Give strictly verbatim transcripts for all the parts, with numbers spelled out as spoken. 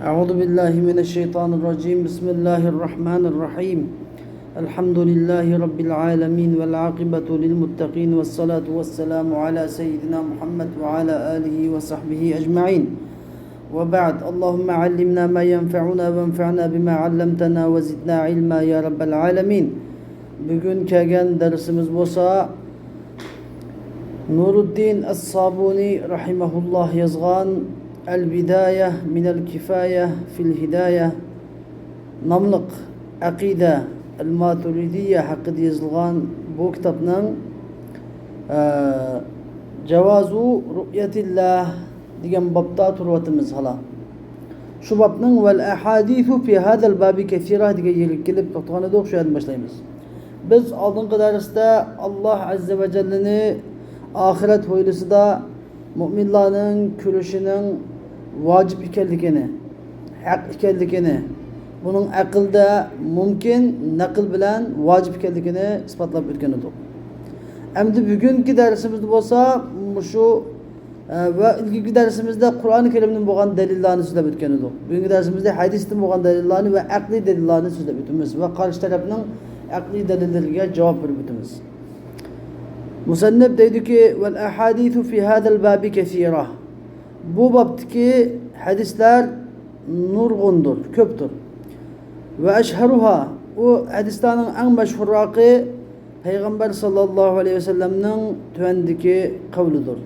أعوذ بالله من الشيطان الرجيم. بسم الله الرحمن الرحيم. الحمد لله رب العالمين، والعاقبة للمتقين، والصلاة والسلام على سيدنا محمد وعلى آله وصحبه أجمعين. وبعد، اللهم علمنا ما ينفعنا وانفعنا بما علمتنا وزدنا علما يا رب العالمين. بۈگۈن كەلگەن دەرسىمىز بولسا نۇرۇددىن ئەس-سابۇنى رەھىمەھۇللاھ يازغان ئەل-بىدايە مىنەل كىفايە فىل ھىدايە ناملىق ئەقىدە ئەل-ماتۇرىدىيە ھەققىدە يېزىلغان بۇ كىتابنىڭ، ئە، جاۋازۇ رۇئيەتىللاھ دېگەن بابتا تۇرۇۋاتىمىز ھالا. شۇ بابنىڭ ۋەل ئەھادىسۇ فى ھازەل بابى كەسىرە دېگەن يېرىگە كېلىپ توختىغان ئىدۇق، شۇ يەردىن باشلايمىز. بىز ئالدىنقى دەرستە ئاللاھ ئەززە ۋە جەللىنى ئاخىرەت ھويلىسىدا مۇئمىنلارنىڭ كۈرىشىنىڭ ۋاجىپ ئىكەنلىكىنى، ھەق ئىكەنلىكىنى، بۇنىڭ ئەقىلدە مۇمكىن، نەقىل بىلەن ۋاجىپ ئىكەنلىكىنى ئىسپاتلاپ ئۆتكەن ئىدۇق. ئەمدى بۈگۈنكى دەرسىمىزدە بولسا مۇشۇ، ئە، ۋە ئىلگىرىكى دەرسىمىزدە قۇرئان كەرىمدىن بولغان دەلىللارنى سۆزلەپ ئۆتكەن ئىدۇق. بۈگۈنكى دەرسىمىزدە ھەدىستىن بولغان دەلىللارنى ۋە ئەقلىي دەلىللارنى سۆزلەپ ئۆتىمىز ۋە قارشى تەرەپنىڭ ئەقلىي دەلىللىرىگە جاۋاب بېرىپ ئۆتىمىز. مۇسەننىپ دەيدۇكى، ۋەل ئەھادىسۇ فى ھازەل بابى كەسىرە. بۇ بابتىكى ھەدىسلەر نۇرغۇندۇر، كۆپتۇر. ۋە ئەشھەرۇھا، ئۇ ھەدىسلەرنىڭ ئەڭ مەشھۇرراقى پەيغەمبەر ساللاللاھۇ ئەلەيھى ۋەسەللەمنىڭ تۆۋەندىكى قەۋلىدۇر.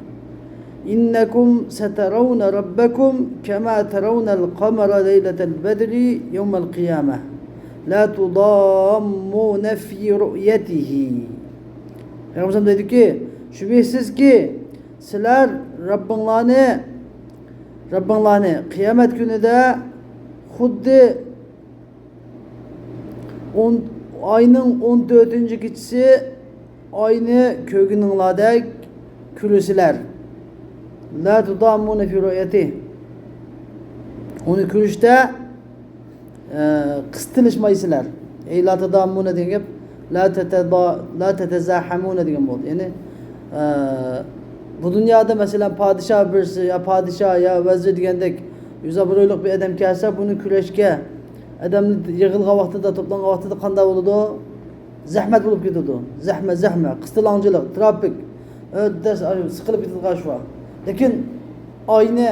إنكم سترون ربكم كما ترون القمر ليلة البدر يوم القيامة لا تضامون في رؤيته. پەيغەمبەر دەيدۇكى، شۈبھىسىزكى، سىلەر رەببىڭلارنى، رەببىڭلارنى قىيامەت كۈنىدە خۇددى ئون، ئاينىڭ ئون تۆتىنچى كېچىسى ئاينى كۆرگىنىڭلاردەك كۆرىسىلەر. لا تضامون في رؤيته. ئۇنى كۆرۈشتە، ئە، قىستىلىشمايسىلەر. ئەي لا تضامون دېگەن گەپ، لا تتضا-، لا تتزاحمون دېگەن بولدى. يەنى، ئە، بۇ دۇنيادا مەسىلەن پادىشاھ بىرسى يا پادىشاھ يا ۋەزىر دېگەندەك يۈز ئابرۇيلۇق بىر ئادەم كەلسە، بۇنى كۈرەشكە ئادەمنى يىغىلغان ۋاقتىدا، توپلانغان ۋاقتىدا قانداق بولىدۇ؟ زەھمەت بولۇپ كېتىدۇ. زەھمەت، زەھمەت، قىستىلاڭچىلىق، ترافىك، ئۆتەس، سىقىلىپ كېتىدىغان ئىش بار. لېكىن ئاينى،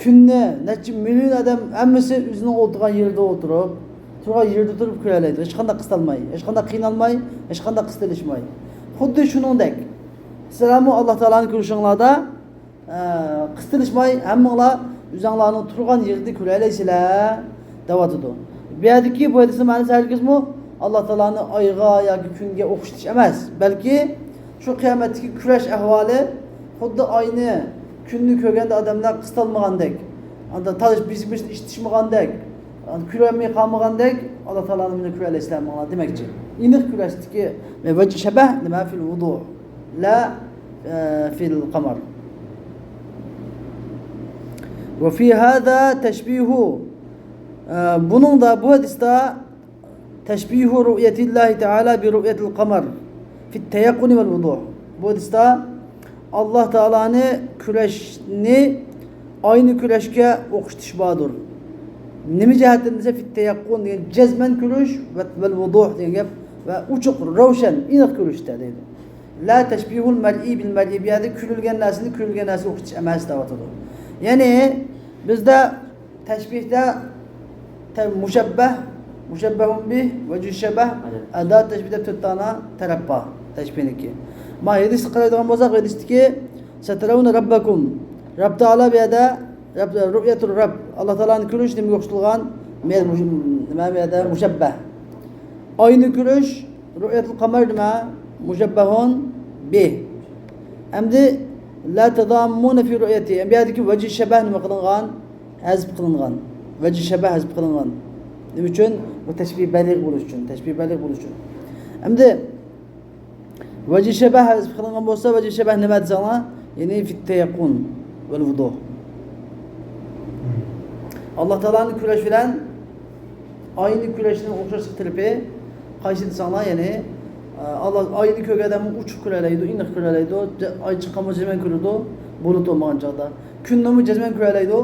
كۈننى نەچچە مىليون ئادەم ھەممىسى ئۆزىنىڭ ئولتۇرغان يېرىدە ئولتۇرۇپ، تۇرغان يېرىدە تۇرۇپ كۆرەلەيدۇ. ھېچقانداق قىستالماي، ھېچقانداق قىينالماي، ھېچقانداق قىستىلىشماي. خۇددى شۇنىڭدەك سىلەرمۇ ئاللا تائالانى كۆرۈشۈڭلاردا، ئە، قىستىلىشماي ھەممىڭلار ئۆزۈڭلارنىڭ تۇرغان يېرىدە كۆرەلەيسىلەر دەۋاتىدۇ. بۇ يەردىكى بۇ ھەدىسنىڭ مەنىسى ھەرگىزمۇ ئاللا تائالانى ئايغا ياكى كۈنگە ئوخشىتىش ئەمەس، بەلكى شۇ قىيامەتتىكى كۈرەش ئەھۋالى خۇددى ئاينى، كۈننى كۆرگەندە ئادەملەر قىستالمىغاندەك، ئاندا تالىشىپ بىز-بىزنى ئىشتىشمىغاندەك، كۆرەلمەي قالمىغاندەك، ئاللا تائالانى مانا كۆرەلەيسىلەر مانا دېمەكچى. ئېنىق كۆرەشتىكى ۋەجھى شەبەھ نېمە؟ فىل ۋۇدۇھ، لا، ئە، فىل قەمەر. ۋە فى ھازا تەشبىھۇ. ئە، بۇنىڭدا، بۇ ھەدىستە تەشبىھۇ رۇئيەتىللاھى تەئالە بى رۇئيەتىل قەمەر فىت تەيەققۇنى ۋەل ۋۇدۇھ. بۇ ھەدىستە ئاللا تائالانى كۈرەشنى ئاينى كۈرەشكە ئوخشىتىش باردۇر. نېمە جەھەتتىن دېسە، فىت تەيەققۇن دېگەن جەزمەن كۆرۈش ۋە ۋەل ۋۇدۇھ دېگەن گەپ ۋە ئوچۇق، روشەن، ئېنىق كۆرۈشتە دەيدۇ. لا تەشبىھۇل مەرئى بىل مەرئى، بۇ يەردە كۆرۈلگەن نەرسىنى كۆرۈلگەن نەرسىگە ئوخشىتىش ئەمەس دەۋاتىدۇ. يەنى بىزدە تەشبىھدە تە-، مۇشەببەھ، مۇشەببەھۇن بىھ، ۋەجھۇ شەبەھ، ئادات تەشبىھ دەپ تۆت دانە تەرەپ بار تەشبىھنىڭكى. ما ھەدىسكە قارايدىغان بولساق، ھەدىستىكى سترون ربكم، رەب تائالا بۇ يەردە، رەب، رۇئيەتۇر رەب، ئاللا تائالانى كۆرۈش نېمىگە ئوخشىتىلغان؟ مۇ-، نېمە بۇ يەردە؟ مۇشەببەھ. ئاينى كۆرۈش، رۇئيەتۇل قەمەر نېمە؟ مۇشەببەھۇن بىھ. ئەمدى لا تضامون فى رؤيته. بۇ يەردىكى ۋەجھى شەبەھ نېمە قىلىنغان؟ ھەزپ قىلىنغان. ۋەجھى شەبەھ ھەزپ قىلىنغان. نېمە ئۈچۈن؟ بۇ تەشبىھ بەلىغ بولۇش ئۈچۈن. تەشبىھ بەلىغ بولۇش ئۈچۈن. ئەمدى ۋەجھى شەبەھ ھەزپ قىلىنغان بولسا، ۋەجھى شەبەھ نېمە دېسەڭلار؟ يەنى فىت تەيەققۇن ۋەل ۋۇدۇھ. ئاللا تائالانى كۆرۈش بىلەن ئاينى كۆرۈشنىڭ ئوخشاشلىق تەرىپى قايسى دېسەڭلار، يەنى، ئە، ئاللا ئاينى كۆرگەن ئادەم ئوچۇق كۆرەلەيدۇ، ئېنىق كۆرەلەيدۇ، ئاي چىققانمۇ جەزمەن كۆرىدۇ، بۇلۇت بولمىغان چاغدا. كۈننىمۇ جەزمەن كۆرەلەيدۇ،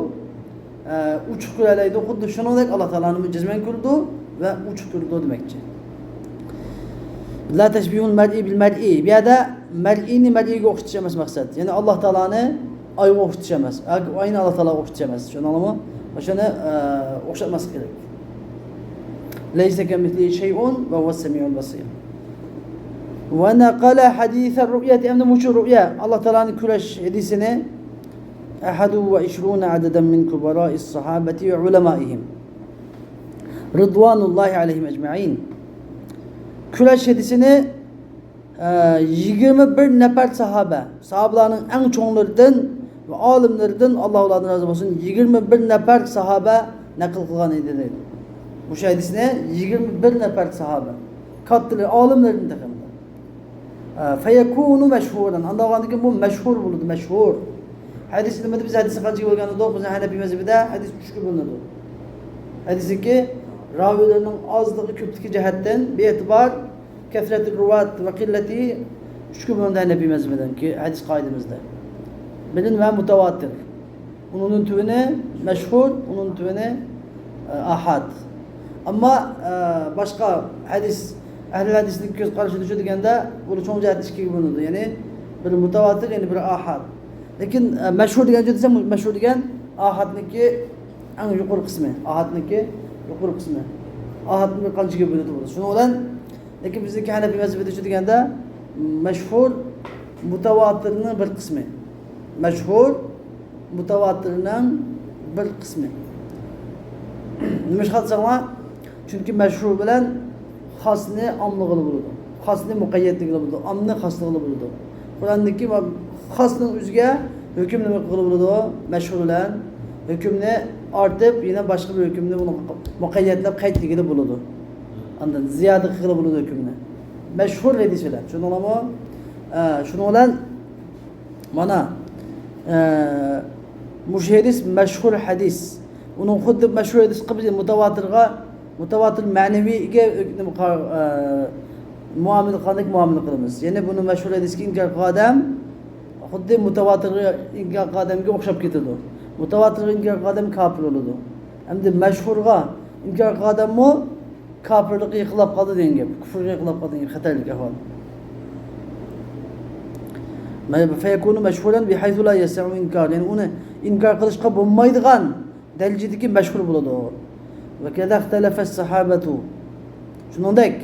ئە، ئۇچۇق كۆرەلەيدۇ. خۇددى شۇنىڭدەك ئاللا تائالانىمۇ جەزمەن كۆرىدۇ ۋە ئۇچۇق كۆرىدۇ دېمەكچى. لا تشبيه المرئي بالمرئي. بۇ يەردە مەرئىنى مەرئىگە ئوخشىتىش ئەمەس مەقسەت. يەنى ئاللا تائالانى ئايغا ئوخشىتىش ئەمەس. ئاينى ئاللا تائالاغا ئوخشىتىش ئەمەس. چۈشەندىڭلارمۇ؟ شۇنى، ئە، ئوخشاتماسلىق كېرەك. ليس كمثله شيء وهو السميع البصير. ونقل حديث الرؤية. ئەمدى مۇشۇ رۇئيە، ئاللا تائالانى كۆرۈش ھەدىسىنى، أحد وعشرون عددا من كبراء الصحابة وعلمائهم رضوان الله عليهم أجمعين. كۆرۈش ھەدىسىنى، ئە، يىگىرمە بىر نەپەر ساھابە، ساھابىلارنىڭ ئەڭ چوڭلىرىدىن ۋە ئالىملىرىدىن، ئاللا ئۇلاردىن رازى بولسۇن، يىگىرمە بىر نەپەر ساھابە نەقىل قىلغان ئىدى دەيدۇ. مۇشۇ ھەدىسنى يىگىرمە بىر نەپەر ساھابە، كاتتىلىرى، ئالىملىرىدىن تېخىمۇ. ئە، فيكون مشهورا. ئانداق بولغاندىن كېيىن بۇ مەشھۇر بولىدۇ، مەشھۇر. ھەدىس نېمىدە، بىز ھەدىسنى قانچىگە بۆلگەن ئىدۇق؟ بىزنىڭ ھەنەپىي مەزھىپىدە ھەدىس ئۈچكە بۆلۈنىدۇ. ھەدىسنىڭكى راۋىلىرىنىڭ ئازلىقى، كۆپلۈكى جەھەتتىن بىئېتىبار كەسرەتۇ رۇۋات ۋە قىللەتى ئۈچكە بۆلۈنىدۇ ھەنەپىي مەزھىپىدىكى ھەدىس قائىدىمىزدە. بىرىنى ۋە مۇتەۋاتىر. ئۇنىڭدىن تۆۋىنى مەشھۇر، ئۇنىڭدىن تۆۋىنى، ئە، ئاھاد. ئەمما، ئە، باشقا ھەدىس، ئەھلى ھەدىسنىڭ كۆز قارىشىدا شۇ دېگەندە، بۇ چوڭ جەھەتتە ئىككىگە بۆلۈنىدۇ. يەنى بىرى مۇتەۋاتىر، يەنى بىرى ئاھاد. لېكىن، ئە، مەشھۇر دېگەن جۈملە دېسەم، مەشھۇر دېگەن ئاھادنىڭكى ئەڭ يۇقىرى قىسمى، ئاھادنىڭكى يۇقىرى قىسمى. ئاھادنى بىر قانچىگە بۆلىدۇ بۇ. شۇنىڭ بىلەن، لېكىن بىزنىڭكى ھەنەپىي مەزھىپىدە شۇ دېگەندە، مەشھۇر مۇتەۋاتىرنىڭ بىر قىسمى. مەشھۇر مۇتەۋاتىرنىڭ بىر قىسمى. نېمىشقا دېسەڭلار؟ چۈنكى مەشھۇر بىلەن خاسنى ئاممىغىلى بولىدۇ. خاسنى مۇقەييەتلىگىلى بولىدۇ. ئاممىنى خاسلىغىلى بولىدۇ. قۇرئاندىكى خاسنىڭ ئۆزىگە ھۆكۈم نېمە قىلغىلى بولىدۇ؟ مەشھۇر بىلەن ھۆكۈمنى ئارتىپ، يەنە باشقا بىر ھۆكۈمنى بۇنى مۇقەييەتلەپ قەيت دېگىلى بولىدۇ. ئاندىن زىيادە قىلغىلى بولىدۇ ھۆكۈمنى. مەشھۇر ھەدىس بىلەن. چۈشەندىڭلارمۇ؟ ئە، شۇنىڭ بىلەن مانا، ئە، مۇشۇ ھەدىس مەشھۇر ھەدىس. ئۇنىڭ خۇددى مەشھۇر ھەدىسقا بىز مۇتەۋاتىرغا، مۇتەۋاتىر مەنىۋىگە، ئە، مۇئامىلە قىلغاندەك مۇئامىلە قىلىمىز. يەنى بۇنى مەشھۇر ھەدىسكە ئىنكار قىلغان ئادەم خۇددى مۇتەۋاتىرغا ئىنكار قىلغان ئادەمگە ئوخشاپ كېتىدۇ. مۇتەۋاتىرغا ئىنكار قىلغان ئادەم كاپىر بولىدۇ. ئەمدى مەشھۇرغا ئىنكار قىلغان ئادەممۇ كاپىرلىققا يېقىنلاپ قالدى دېگەن گەپ، كۇفرغا يېقىنلاپ قالدى دېگەن خەتەرلىك ئەھۋال. فيكون مشهورا بحيث لا يصح إنكاره. يەنى ئۇنى ئىنكار قىلىشقا بولمايدىغان دەرىجىدىكى مەشھۇر بولىدۇ. وكذا اختلف الصحابة. شۇنىڭدەك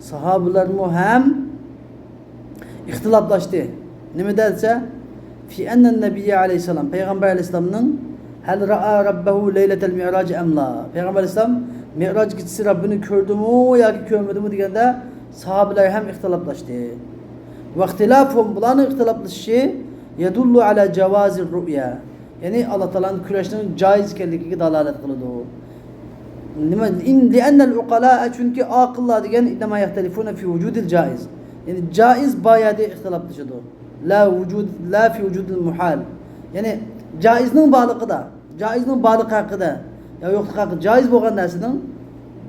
ساھابىلەرمۇ ھەم ئىختىلاپلاشتى. نېمىدە دېسە، في أن النبي عليه السلام، پەيغەمبەر ئەلەيھىسسالامنىڭ، هل رأى ربه ليلة المعراج أم لا؟ پەيغەمبەر ئەلەيھىسسالام مىئراج كېچىسى رەببىنى كۆردىمۇ ياكى كۆرمىدىمۇ دېگەندە، ساھابىلەر ھەم ئىختىلاپلاشتى. واختلافهم، بۇلارنىڭ ئىختىلاپلىشىشى، يدل على جواز الرؤيا، يەنى ئاللا تائالانى كۆرۈشنىڭ جائىز ئىكەنلىكىگە دالالەت قىلىدۇ. نېمە؟ لأن العقلاء، چۈنكى ئاقىللار دېگەن، إنما يختلفون في وجود الجائز، يەنى جائىز بار يەردە ئىختىلاپلىشىدۇ. لا وجود، لا في وجود المحال، يەنى جائىزنىڭ بارلىقىدا، جائىزنىڭ بارلىقى ھەققىدە يا يوقلۇقى ھەققىدە، جائىز بولغان نەرسىنىڭ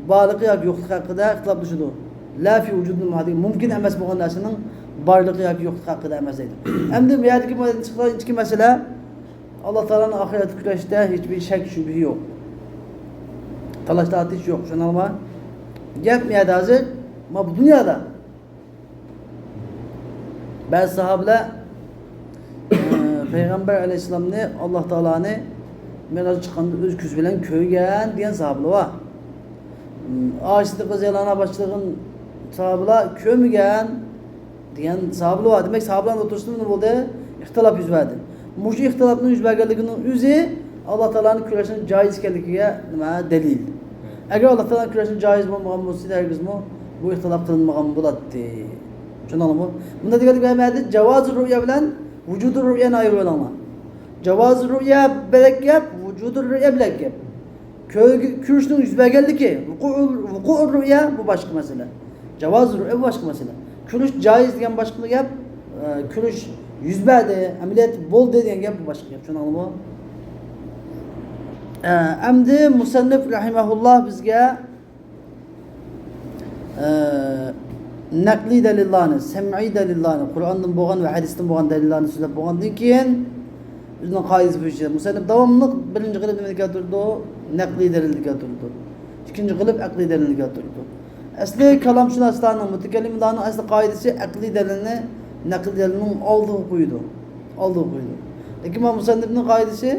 بارلىقى ياكى يوقلۇقى ھەققىدە ئىختىلاپلىشىدۇ. لا في وجود المحال، مۇمكىن ئەمەس بولغان نەرسىنىڭ بارلىقى ياكى يوقلۇقى ھەققىدە ئەمەس دەيدۇ. ئەمدى بۇ يەردىكى بۇ ئىككى مەسىلە، ئاللا تائالانى ئاخىرەتتە كۆرۈشتە ھېچبىر شەك شۈبھە يوق. تالاش تارتىش يوق. شۇنداقمۇ؟ گەپ نەدە ھازىر؟ ما بۇ دۇنيادا. بەزى ساھابىلەر، ئە، پەيغەمبەر ئەلەيھىسسالامنى، ئاللا تائالانى مىئراج چىققاندا ئۆز كۆزى بىلەن كۆرگەن دېگەن ساھابىلەر بار. ئائىشە سىددىقا رەزىياللاھۇ ئەنھا باشلىغان ساھابىلەر كۆرمىگەن دېگەن ساھابىلەر بار. دېمەك، ساھابىلەرنىڭ ئوتتۇرىسىدا نېمە بولدى؟ ئىختىلاپ يۈز بەردى. مۇشۇ ئىختىلاپنىڭ يۈز بەرگەنلىكىنىڭ ئۆزى ئاللا تائالانى كۆرۈشنىڭ جائىز ئىكەنلىكىگە نېمە؟ دەلىل. ئەگەر ئاللا تائالانى كۆرۈشنىڭ جائىز بولمىغان بولسا، ھەرگىزمۇ بۇ ئىختىلاپ قىلىنمىغان بولاتتى. چۈشەندىڭلارمۇ؟ بۇندا دېگەنلىك، بۇ يەردە جاۋازۇ رۇئيا بىلەن ۋۇجۇدۇ رۇئيانى ئايرىۋېلىڭلار. جاۋازۇ رۇئيا بۆلەك گەپ، ۋۇجۇدۇ رۇئيا بۆلەك گەپ. كۆرگە-، كۆرۈشنىڭ يۈز بەرگەنلىكى، ۋۇقۇئۇ، ۋۇقۇئۇ رۇئيا، بۇ باشقا مەسىلە. جاۋازۇ رۇئيا، بۇ باشقا مەسىلە. كۆرۈش جائىز دېگەن باشقا گەپ، ئە، كۆرۈش يۈز بەردى، ئەمەلىيەتتە بولدى دېگەن گەپ، بۇ باشقا گەپ. چۈشەندىڭلارمۇ؟ ئە، ئەمدى مۇسەننىف رەھىمەھۇللاھ بىزگە، ئە، نەقلىي دەلىللارنى، سەمئىي دەلىللارنى، قۇرئاندىن بولغان ۋە ھەدىستىن بولغان دەلىللارنى سۆزلەپ بولغاندىن كېيىن، ئۆزىنىڭ قائىدىسى بويىچە مۇسەننىپ داۋاملىق بىرىنچى قىلىپ نېمىنى كەلتۈرىدۇ؟ نەقلىي دەلىلنى كەلتۈرىدۇ. ئىككىنچى قىلىپ ئەقلىي دەلىلنى كەلتۈرىدۇ. ئەسلى كالامشۇناسلارنىڭ، مۇتەكەللىملارنىڭ ئەسلى قائىدىسى ئەقلىي دەلىلنى نەقلىي دەلىلنىڭ ئالدىغا قويىدۇ. ئالدىغا قويىدۇ. لېكىن مانا مۇسەننىپنىڭ قائىدىسى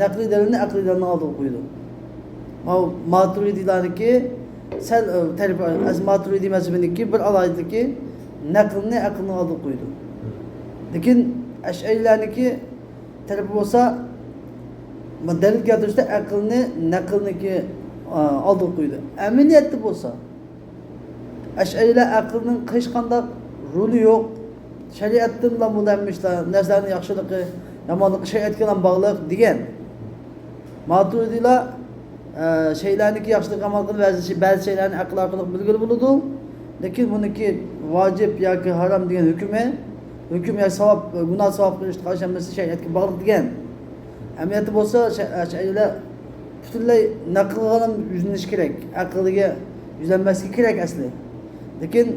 نەقلىي دەلىلنى ئەقلىي دەلىلنىڭ ئالدىغا قويىدۇ. ماۋۇ ماتۇرىدىيلارنىڭكى سەل، ئە، تەرىپى، ئەس-، ماتۇرىدىي مەزھىپىنىڭكى بىر ئالاھىدىلىكى نەقىلنى ئەقىلنىڭ ئالدىغا قويىدۇ. لېكىن ئەشئەرىيلارنىڭكى تەرىپى بولسا، دەلىل كەلتۈرۈشتە ئەقىلنى نەقىلنىڭكى، ئە، ئالدىغا قويىدۇ. ئەمەلىيەتتە بولسا، ئەشئەرىيلەر ئەقىلنىڭ ھېچقانداق رولى يوق، شەرىئەتتىنلا بۇ ھەممە ئىشلار، نەرسىلەرنىڭ ياخشىلىقى، يامانلىقى شەرىئەتكە بىلەن باغلىق دېگەن. ماتۇرىدىيلار، ئە، شەيئىلەرنىڭكى ياخشىلىقى، يامانلىقىنى بەزى، بەزى شەيئىلەرنى ئەقىل ئارقىلىق بىلگىلى بولىدۇ. لېكىن بۇنىڭكى ۋاجىپ ياكى ھارام دېگەن ھۆكمى، ھۆكۈم ياكى ساۋاب، گۇناھ ساۋاب قىلىش ھەممىسى شەرىئەتكە باغلىق دېگەن. ئەمەلىيەتتە بولسا شە-، ئەشئەرىيلەر پۈتۈنلەي نەقىلگە يۈزلىنىشى كېرەك، ئەقىلگە يۈزلەنمەسلىكى كېرەك ئەسلى. لېكىن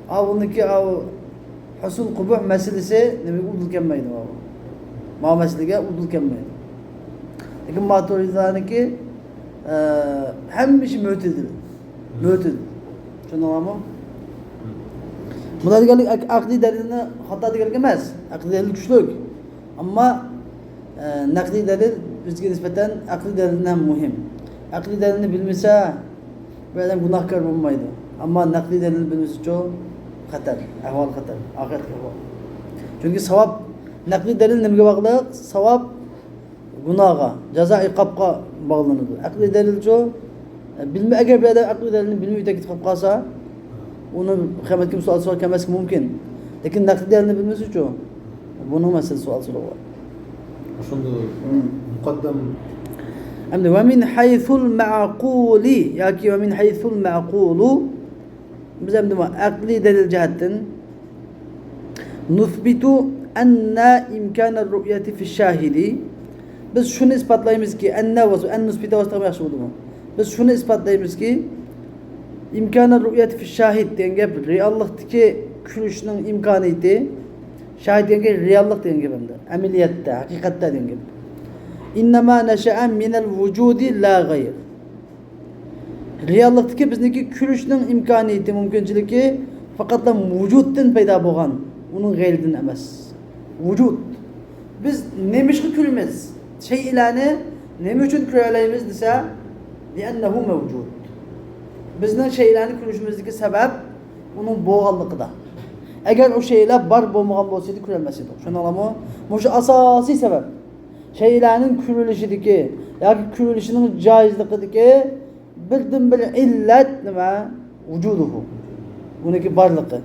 ئاۋۇنىڭكى ئاۋۇ ھۇسن قۇبۇھ مەسىلىسى نېمىگە ئۇدۇل كەلمەيدۇ؟ ماۋۇ مەسىلىگە ئۇدۇل كەلمەيدۇ. لېكىن ماتۇرىدىلارنىڭكى، ئە، ھەممە ئىشى مۆتىدىل. مۆتىدىل. چۈشەندىڭلارمۇ؟ بۇلار دېگەنلىك ئەق-، ئەقلىي دەلىلنى خاتا دېگەنلىك ئەمەس. ئەقلىي دەلىل كۈچلۈك. ئەمما، ئە، نەقلىي دەلىل ئۆزىگە نىسبەتەن ئەقلىي دەلىلدىن ھەم مۇھىم. ئەقلىي دەلىلنى بىلمىسە، بىر ئادەم گۇناھكار بولمايدۇ. ئەمما نەقلىي دەلىلنى بىلمىسىچۇ، خەتەر، ئەھۋال خەتەر، ئاخىرەتلىك ئەھۋال. چۈنكى ساۋاب، نەقلىي دەلىل نېمىگە باغلىق؟ ساۋاب گۇناھقا، جازا ئىقابقا باغلىنىدۇ. ئەقلىي دەلىلچۇ، بىلمە-، ئەگەر بىر ئادەم ئەقلىي دەلىلنى بىلمەي ئۆتۈپ كېتىپ قالسا، ئۇنى قىيامەت كۈنى سوئال سورار كەلمەسلىكى مۇمكىن. لېكىن نەقلىي دەلىلنى بىلمىسىچۇ، بۇنىڭ مەسىلىسى سوئال سورىغۇ. شۇنداق مۇقەددەم. ئەمدى ۋە مىن ھەيسۇل مەئقۇلى ياكى ۋە مىن ھەيسۇل مەئقۇلۇ، بىز ئەمدى ئەقلىي دەلىل جەھەتتىن نۇسبىتۇ ئەننە ئىمكانەر رۇئيەتى فىش شاھىدى. بىز شۇنى ئىسپاتلايمىزكى، ئەننە بولسا، ئەن نۇسبىتە بولسا ياخشى بولىدۇ. بىز شۇنى ئىسپاتلايمىزكى، ئىمكانەر رۇئيەتى فىش شاھىد دېگەن گەپ رېئاللىقتىكى كۆرۈشنىڭ ئىمكانىيىتى، شاھىد دېگەن گەپ رېئاللىق دېگەن گەپ ئەمدى. ئەمەلىيەتتە، ھەقىقەتتە دېگەن گەپ. ئىننەما نەشەئە مىنەل ۋۇجۇدى لا غەير. رېئاللىقتىكى بىزنىڭكى كۆرۈشنىڭ ئىمكانىيىتى، مۇمكىنچىلىكى پەقەتلا ۋۇجۇدتىن پەيدا بولغان، ئۇنىڭ غەيرىدىن ئەمەس. ۋۇجۇد. بىز نېمىشقا كۆرىمىز؟ شەيئىلەرنى نېمە ئۈچۈن كۆرەلەيمىز دېسە، لىئەننەھۇ مەۋجۇد. بىزنىڭ شەيئىلەرنى كۆرۈشىمىزدىكى سەۋەب ئۇنىڭ بولغانلىقىدا. ئەگەر ئۇ شەيئىلەر بار بولمىغان بولسىدى، كۆرەلمەس ئىدۇق. چۈشەندىڭلارمۇ؟ مۇشۇ ئاساسىي سەۋەب. شەيئىلەرنىڭ كۆرۈلۈشىدىكى ياكى كۆرۈلۈشىنىڭ جايىزلىقىدىكى بىردىنبىر ئىللەت نېمە؟ ۋۇجۇدۇھۇ. ئۇنىڭكى بارلىقى.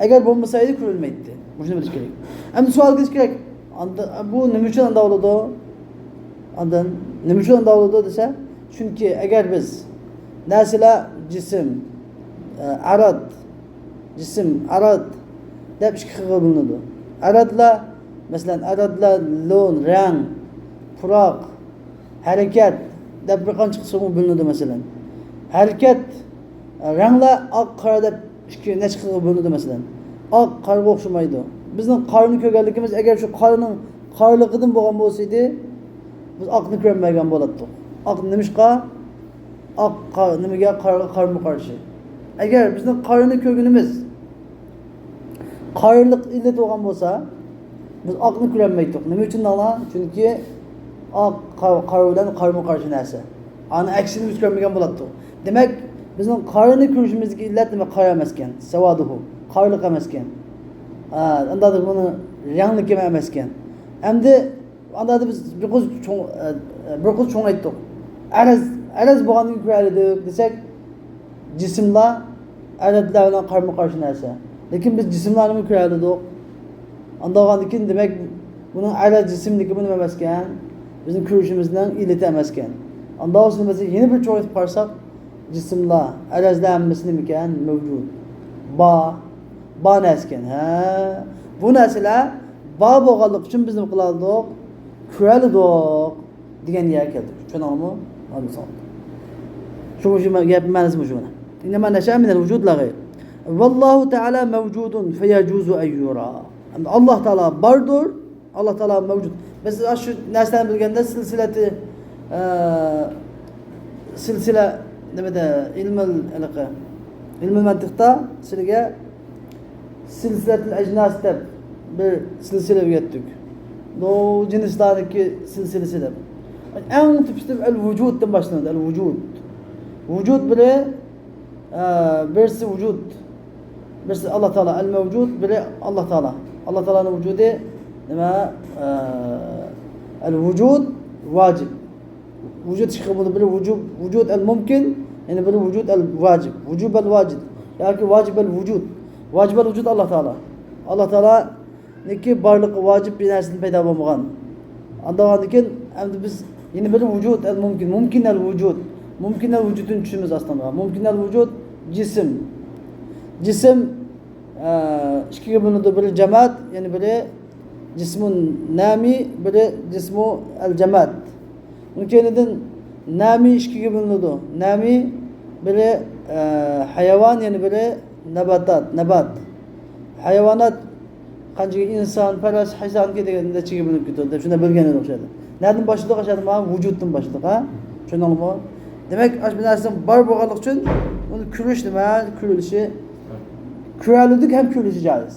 ئەگەر بولمىسا ئىدى، كۆرۈلمەيتتى. مۇشۇنى بىلىش كېرەك. ئەمدى سوئال كېلىش كېرەك. ئاندا-، بۇ نېمە ئۈچۈن ئانداق بولىدۇ؟ ئاندىن نېمە ئۈچۈن ئانداق بولىدۇ دېسە، چۈنكى ئەگەر بىز نەرسىلەر جىسىم، ئە، ئەرەد، جىسىم، ئەرەد دەپ ئىككى خىلغا بۆلۈنىدۇ. ئەرەدلەر، مەسىلەن، ئەرەدلەر لون، رەڭ، پۇراق، ھەرىكەت دەپ بىر قانچە قىسىمغا بۆلۈنىدۇ، مەسىلەن. ھەرىكەت، رەڭلەر ئاق، قارا دەپ ئىككى، نەچچە خىلغا بۆلۈنىدۇ، مەسىلەن. ئاق قارىغا ئوخشىمايدۇ. بىزنىڭ قارىنى كۆرگەنلىكىمىز، ئەگەر شۇ قارىنىڭ قارىلىقىدىن بولغان بولسا ئىدى، بىز ئاقنى كۆرەلمەيدىغان بولاتتۇق. ئاق نېمىشقا؟ ئاق قا-، نېمىگە؟ قارىغا قارىمۇ قارشى. ئەگەر بىزنىڭ قارىنى كۆرگىنىمىز قارىلىق ئىللەت بولغان بولسا، بىز ئاقنى كۆرەلمەيتتۇق. نېمە ئۈچۈن دەڭلار؟ چۈنكى ئاق قا-، قارا بىلەن قارىمۇ قارشى نەرسە. ئانا ئەكسىنى بىز كۆرمىگەن بولاتتۇق. دېمەك، بىزنىڭ قارىنى كۆرۈشىمىزدىكى ئىللەت نېمە؟ قارا ئەمەسكەن. سەۋادۇھۇ. قارىلىق ئەمەسكەن. ھە، ئانداقتا بۇنىڭ رەڭلىكى ئەمەسكەن. ئەمدى ئانداقتا بىز بىر قىز چوڭ، ئە، بىر قىز چوڭ ئېيتتۇق. ئەرەز، ئەرەز بولغاندىن كېيىن كۆرەلىدۇق دېسەك، جىسىملار ئەرەزلەر بىلەن قارىمۇ قارشى نەرسە. لېكىن بىز جىسىملارنىمۇ كۆرەلىدۇق. ئانداق بولغاندىن كېيىن، دېمەك، بۇنىڭ ئەرەز جىسىملىكى بۇ نېمە ئەمەسكەن؟ بىزنىڭ كۆرۈشىمىزنىڭ ئىللىتى ئەمەسكەن. ئانداق بولسا، مەسىلەن، يەنە بىر چوڭ ئېيتىپ قارىساق، جىسىملار، ئەرەزلەر ھەممىسى نېمىكەن؟ مەۋجۇد. بار. بار نەرسىكەن. ھە. بۇ نەرسىلەر بار بولغانلىقى ئۈچۈن بىز نېمە قىلالىدۇق؟ كۆرەلىدۇق دېگەن يەرگە كەلدۇق. چۈشەندىڭىزمۇ؟ شۇ، شۇ گەپنىڭ مەنىسى مۇشۇ مانا. ئىننەما نەشەئە مىنەل ۋۇجۇد لا غەير. ۋاللاھۇ تەئالا مەۋجۇدۇن فەيەجۇزۇ ئەن يۇرا. ئەمدى ئاللاھ تائالا باردۇر، ئاللاھ تائالا مەۋجۇد. بىز شۇ نەرسىلەرنى بىلگەندە سىلسىلەتى، ئە، سىلسىلە نېمىدە، ئىلمىل ھېلىقى، ئىلمىل مەنتىقتا سىلىگە سىلسىلەتىل ئەجناس دەپ بىر سىلسىلە ئۆگەتتۇق. بۇ جىنسلارنىڭكى سىلسىلىسى دەپ. ئەڭ تۈپسىدە ئەل ۋۇجۇدتىن باشلىنىدۇ، ئەل ۋۇجۇد. ۋۇجۇد بىرى، ئە، بىرسى ۋۇجۇد، بىرسى ئاللا تائالا، ئەل مەۋجۇد، بىرى ئاللا تائالا. ئاللا تائالانىڭ ۋۇجۇدى نېمە؟ ئە، ئەل ۋۇجۇد ۋاجىب. ۋۇجۇد ئىككى خىل بولىدۇ. بىرى ۋۇجۇب، ۋۇجۇد ئەل مۇمكىن، يەنە بىرى ۋۇجۇد ئەل ۋاجىب. ۋۇجۇب ئەل ۋاجىب ياكى ۋاجىب ئەل ۋۇجۇد. ۋاجىب ئەل ۋۇجۇد ئاللا تائالا. ئاللا تائالانىڭكى بارلىقى ۋاجىب، بىر نەرسىدىن پەيدا بولمىغان. ئاندىن كېيىن ئەمدى بىز يەنە بىرى ۋۇجۇد ئەل مۇمكىن، مۇمكىن ئەل ۋۇجۇد. مۇمكىن ئەل ۋۇجۇدنى چۈشىنىمىز ئاستىدا. مۇمكىن ئەل ۋۇجۇد جىسىم. جىسىم، ئە، ئىككىگە بۆلۈنىدۇ. بىرى جاماد، يەنە بىرى جىسمۇن نامى، بىرى جىسمۇ ئەل جاماد. ئۇنىڭ كەينىدىن نامى ئىككىگە بۆلۈنىدۇ. نامى بىرى، ئە، ھايۋان، يەنە بىرى ناباتات، نابات. ھايۋانات قانچىكى ئىنسان، پەرەس، ھايسانكى دېگەن نەچچىگە بۆلۈنۈپ كېتىدۇ دەپ شۇنداق بۆلگەن ئىدۇق شۇ يەردە. نەدىن باشلىدۇق؟ ئاشۇ يەردە مانا ۋۇجۇدتىن باشلىدۇق، ھە؟ چۈشەندىڭلارمۇ؟ دېمەك، ئاشۇ بىر نەرسىنىڭ بار بولغانلىقى ئۈچۈن ئۇنى كۆرۈش نېمە؟ كۆرۈلۈشى، كۆرەلىدۇق ھەم كۆرۈلۈشى جائىز.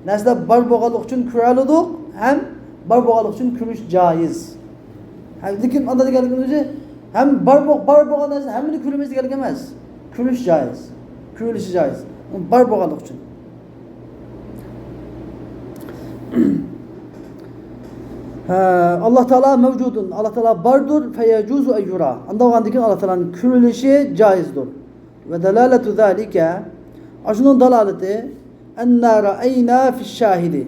نەرسىلەر بار بولغانلىقى ئۈچۈن كۆرەلىدۇق ھەم بار بولغانلىقى ئۈچۈن كۆرۈش جائىز. ھە، لېكىن ئاندا دېگەنلىكىمىز ھەم بار بو-، بار بولغان نەرسىنى ھەممىنى كۆرىمىز دېگەنلىك ئەمەس. كۆرۈش جائىز. كۆرۈلۈشى جائىز. بار بولغانلىقى ئۈچۈن. ھە، ئاللا تائالا مەۋجۇدۇن، ئاللا تائالا باردۇر، فەيەجۇزۇ ئەن يۇرا. ئاندا بولغاندىن كېيىن ئاللا تائالانىڭ كۆرۈلۈشى جائىزدۇر. ۋە دالالەتۇ زالىكە، ئاشۇنىڭ دالالىتى، ئەننا رەئەينا فىش شاھىدى.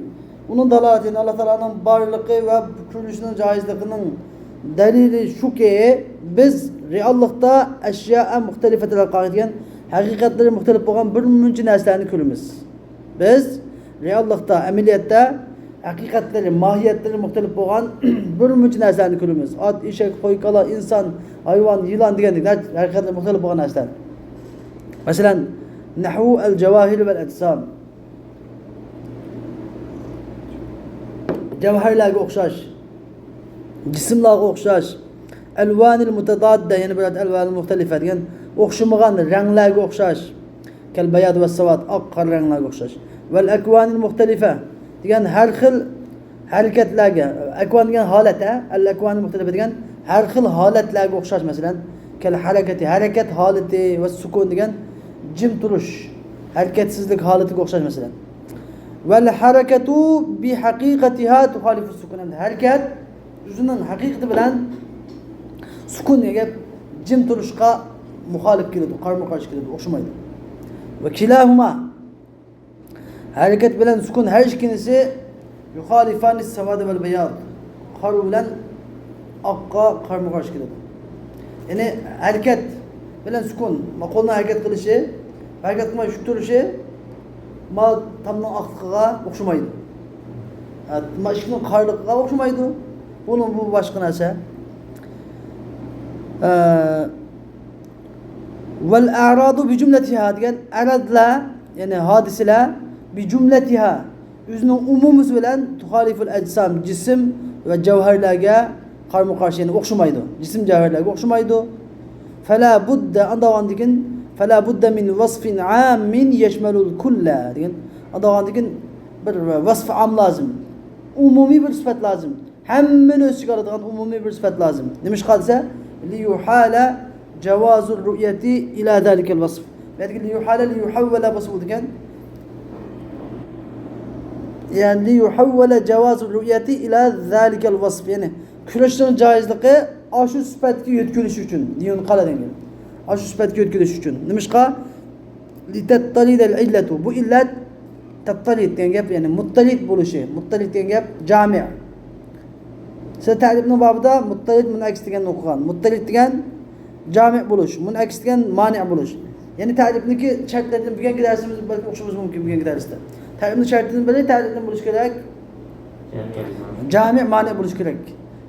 ئۇنىڭ دالالىتى، يەنى ئاللا تائالانىڭ بارلىقى ۋە كۆرۈلۈشىنىڭ جائىزلىقىنىڭ دەلىلى شۇكى، بىز رېئاللىقتا ئەشيائە مۇختەلىفەتىل ھەقائىق دېگەن ھەقىقەتلىرى مۇختەلىپ بولغان بىر مۇنچە نەرسىلەرنى كۆرىمىز. بىز رېئاللىقتا، ئەمەلىيەتتە ھەقىقەتلىرى، ماھىيەتلىرى مۇختەلىپ بولغان بىر مۇنچە نەرسىلەرنى كۆرىمىز. ئات، ئېشەك، قوي، كالا، ئىنسان، ھايۋان، يىلان دېگەندەك نەر-، ھەقىقەتلىرى مۇختەلىپ بولغان نەرسىلەر. مەسىلەن، نەھۋۇ ئەل جاۋاھىر ۋەل ئەجسام. جەۋھەرلەرگە ئوخشاش، جىسىملارغا ئوخشاش. ئەلۋانىل مۇتەداددە، يەنە بىر ئات ئەلۋانىل مۇختەلىفە دېگەن ئوخشىمىغان رەڭلەرگە ئوخشاش. كەل بەياد ۋە سەۋاد، ئاق، قارا رەڭلەرگە ئوخشاش. ۋەل ئەكۋانىل مۇختەلىفە دېگەن ھەر خىل ھەرىكەتلەرگە، ئەكۋان دېگەن ھالەت، ھە؟ ئەل ئەكۋانىل مۇختەلىفە دېگەن ھەر خىل ھالەتلەرگە ئوخشاش، مەسىلەن، كەل ھەرىكەتى، ھەرىكەت ھالىتى، ۋە سۇكۇن دېگەن جىم تۇرۇش، ھەرىكەتسىزلىك ھالىتىگە ئوخشاش، مەسىلەن. ۋەل ھەرىكەتۇ بىھەقىقەتىھا تۇخالىفۇ سۇكۇن. ئەمدى ھەرىكەت ئۆزىنىڭ ھەقىقىتى بىلەن سۇكۇن دېگەن گەپ جىم تۇرۇشقا مۇخالىپ كېلىدۇ، قارمۇ قارشى كېلىدۇ، ئوخشىمايدۇ. ۋە كىلاھۇما، ھەرىكەت بىلەن سۇكۇن ھەر ئىككىلىسى يۇخالىفانى سەۋادە ۋەل بەياض، قارا بىلەن ئاققا قارمۇ قارشى كېلىدۇ. يەنى ھەرىكەت بىلەن سۇكۇن، ما قولنىڭ ھەرىكەت قىلىشى، ھەرىكەت قىلماي شۇ تۇرۇشى، ما تامنىڭ ئاقلىقىغا ئوخشىمايدۇ. ھە، ما ئىشىكنىڭ قارىلىقىغا ئوخشىمايدۇ. بۇنىڭ بۇ باشقا نەرسە. ھە، ۋەل ئەرادۇ بىجۈملەتىھا دېگەن ئەرادلار، يەنى ھادىسىلەر، بىجۈملەتىھا، ئۆزىنىڭ ئومۇمىسى بىلەن تۇخالىفۇل ئەجسام، جىسىم ۋە جەۋھەرلەرگە قارمۇ قارشى، يەنى ئوخشىمايدۇ. جىسىم جەۋھەرلەرگە ئوخشىمايدۇ. فەلا بۇددە، ئانداق بولغاندىكىن، فەلا بۇددە مىن ۋەسفىن ئاممىن يەشمەلۇل كۇللە دېگەن، ئانداق بولغاندىكىن بىر ۋەسف ئام لازىم. ئومۇمىي بىر سۈپەت لازىم. ھەممىنى ئۆز ئىچىگە ئالىدىغان ئومۇمىي بىر سۈپەت لازىم. نېمىشقا دېسە، لىيۇھالە جاۋازۇر رۇئيەتى ئىلا زالىكەل ۋەسف. بۇ يەردىكى لىيۇھالە، لىيۇھەۋۋەلە بولسا بولىدىكەن. يەنى لىيۇھەۋۋەلە جاۋازۇر رۇئيەتى ئىلا زالىكەل ۋەسف. يەنى كۆرۈشنىڭ جائىزلىقى ئاشۇ سۈپەتكە يۆتكىلىش ئۈچۈن. لىيۇنقەلە دېگەن. ئاشۇ سۈپەتكە يۆتكىلىش ئۈچۈن. نېمىشقا؟ لىتەتتەلىدەل ئىللەتۇ. بۇ ئىللەت تەتتەلىد دېگەن گەپ، يەنى مۇتتەلىد بولۇشى. مۇتتەلىد دېگەن گەپ جامىئ. سىلەر تەرىپنىڭ بابىدا مۇتتەلىد مۇنئەكس دېگەننى ئوقۇغان. مۇتتەلىد دېگەن جامىئ بولۇش، مۇنئەكس دېگەن مانىئ بولۇش. يەنى تەرىپنىڭكى شەرتلىرىدىن بۈگۈنكى دەرسىمىز بەلكى ئوخشىمىشى مۇمكىن، بۈگۈنكى دەرستە. تەرىپنىڭ شەرتىدىن بىرى تەرىپنىڭ بولۇشى كېرەك. جامىئ مانىئ بولۇشى كېرەك.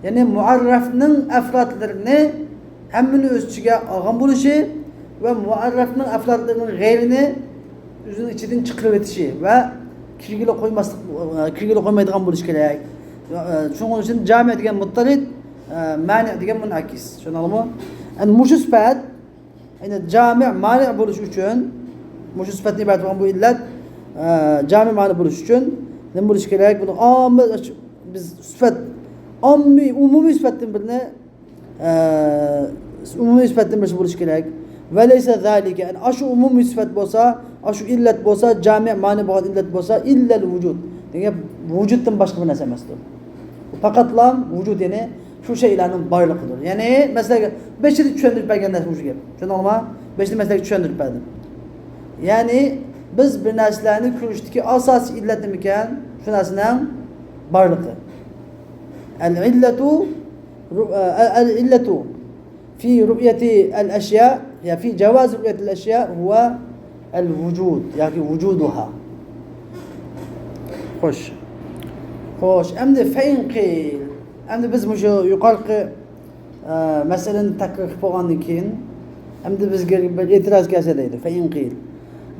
يەنى مۇئەررەفنىڭ ئەفرادلىرىنى ھەممىنى ئۆز ئىچىگە ئالغان بولۇشى ۋە مۇئەررەفنىڭ ئەفرادلىرىنىڭ غەيرىنى ئۆزىنىڭ ئىچىدىن چىقىرىۋېتىشى ۋە كىرگىلى قويماسلىق، كىرگىلى قويمايدىغان بولۇشى كېرەك. شۇنىڭ ئۈچۈن جامىئ دېگەن مۇتتەرىد، مانىئ دېگەن مۇنئەكىس. چۈشەندىڭلارمۇ؟ ئەمدى مۇشۇ سۈپەت، يەنى جامىئ مانىئ بولۇش ئۈچۈن، مۇشۇ سۈپەتتىن ئىبارەت بولغان بۇ ئىللەت، جامىئ مانىئ بولۇش ئۈچۈن نېمە بولۇشى كېرەك؟ بۇنى ئامما، بىز سۈپەت، ئاممىي، ئومۇمىي سۈپەتتىن بىرنى، ئومۇمىي سۈپەتتىن بىرسى بولۇشى كېرەك. ۋەلەيسە زالىكە، يەنى ئاشۇ ئومۇمىي سۈپەت بولسا، ئاشۇ ئىللەت بولسا، جامىئ مانىئ بولغان ئىللەت بولسا، ئىللەل ۋۇجۇد دېگەن گەپ، ۋۇجۇدتىن باشقا بىر نەرسە ئەمەستۇر. پەقەتلا ۋۇجۇد، يەنى شۇ شەيئىلەرنىڭ بارلىقىدۇر. يەنى مەسىلەگە بېشىدا چۈشەندۈرۈپ بەرگەن نەرسە مۇشۇ گەپ. چۈشەندىڭلارمۇ؟ بېشىدا مەسىلەگە چۈشەندۈرۈپ بەردىم. يەنى بىز بىر نەرسىلەرنى كۆرۈشتىكى ئاساسىي ئىللەت نېمىكەن؟ شۇ نەرسىنىڭ بارلىقى. العلة، العلة في رؤية الأشياء، يا في جواز رؤية الأشياء هو الوجود، ياكى وجودها. خوش. خوش، ئەمدى فإن قيل. ئەمدى بىز مۇشۇ يۇقىرىقى، ئە، مەسىلىنى تەكرار قىلىپ بولغاندىن كېيىن، ئەمدى بىزگە بىر ئېتىراز كەلسە دەيدۇ. فإن قيل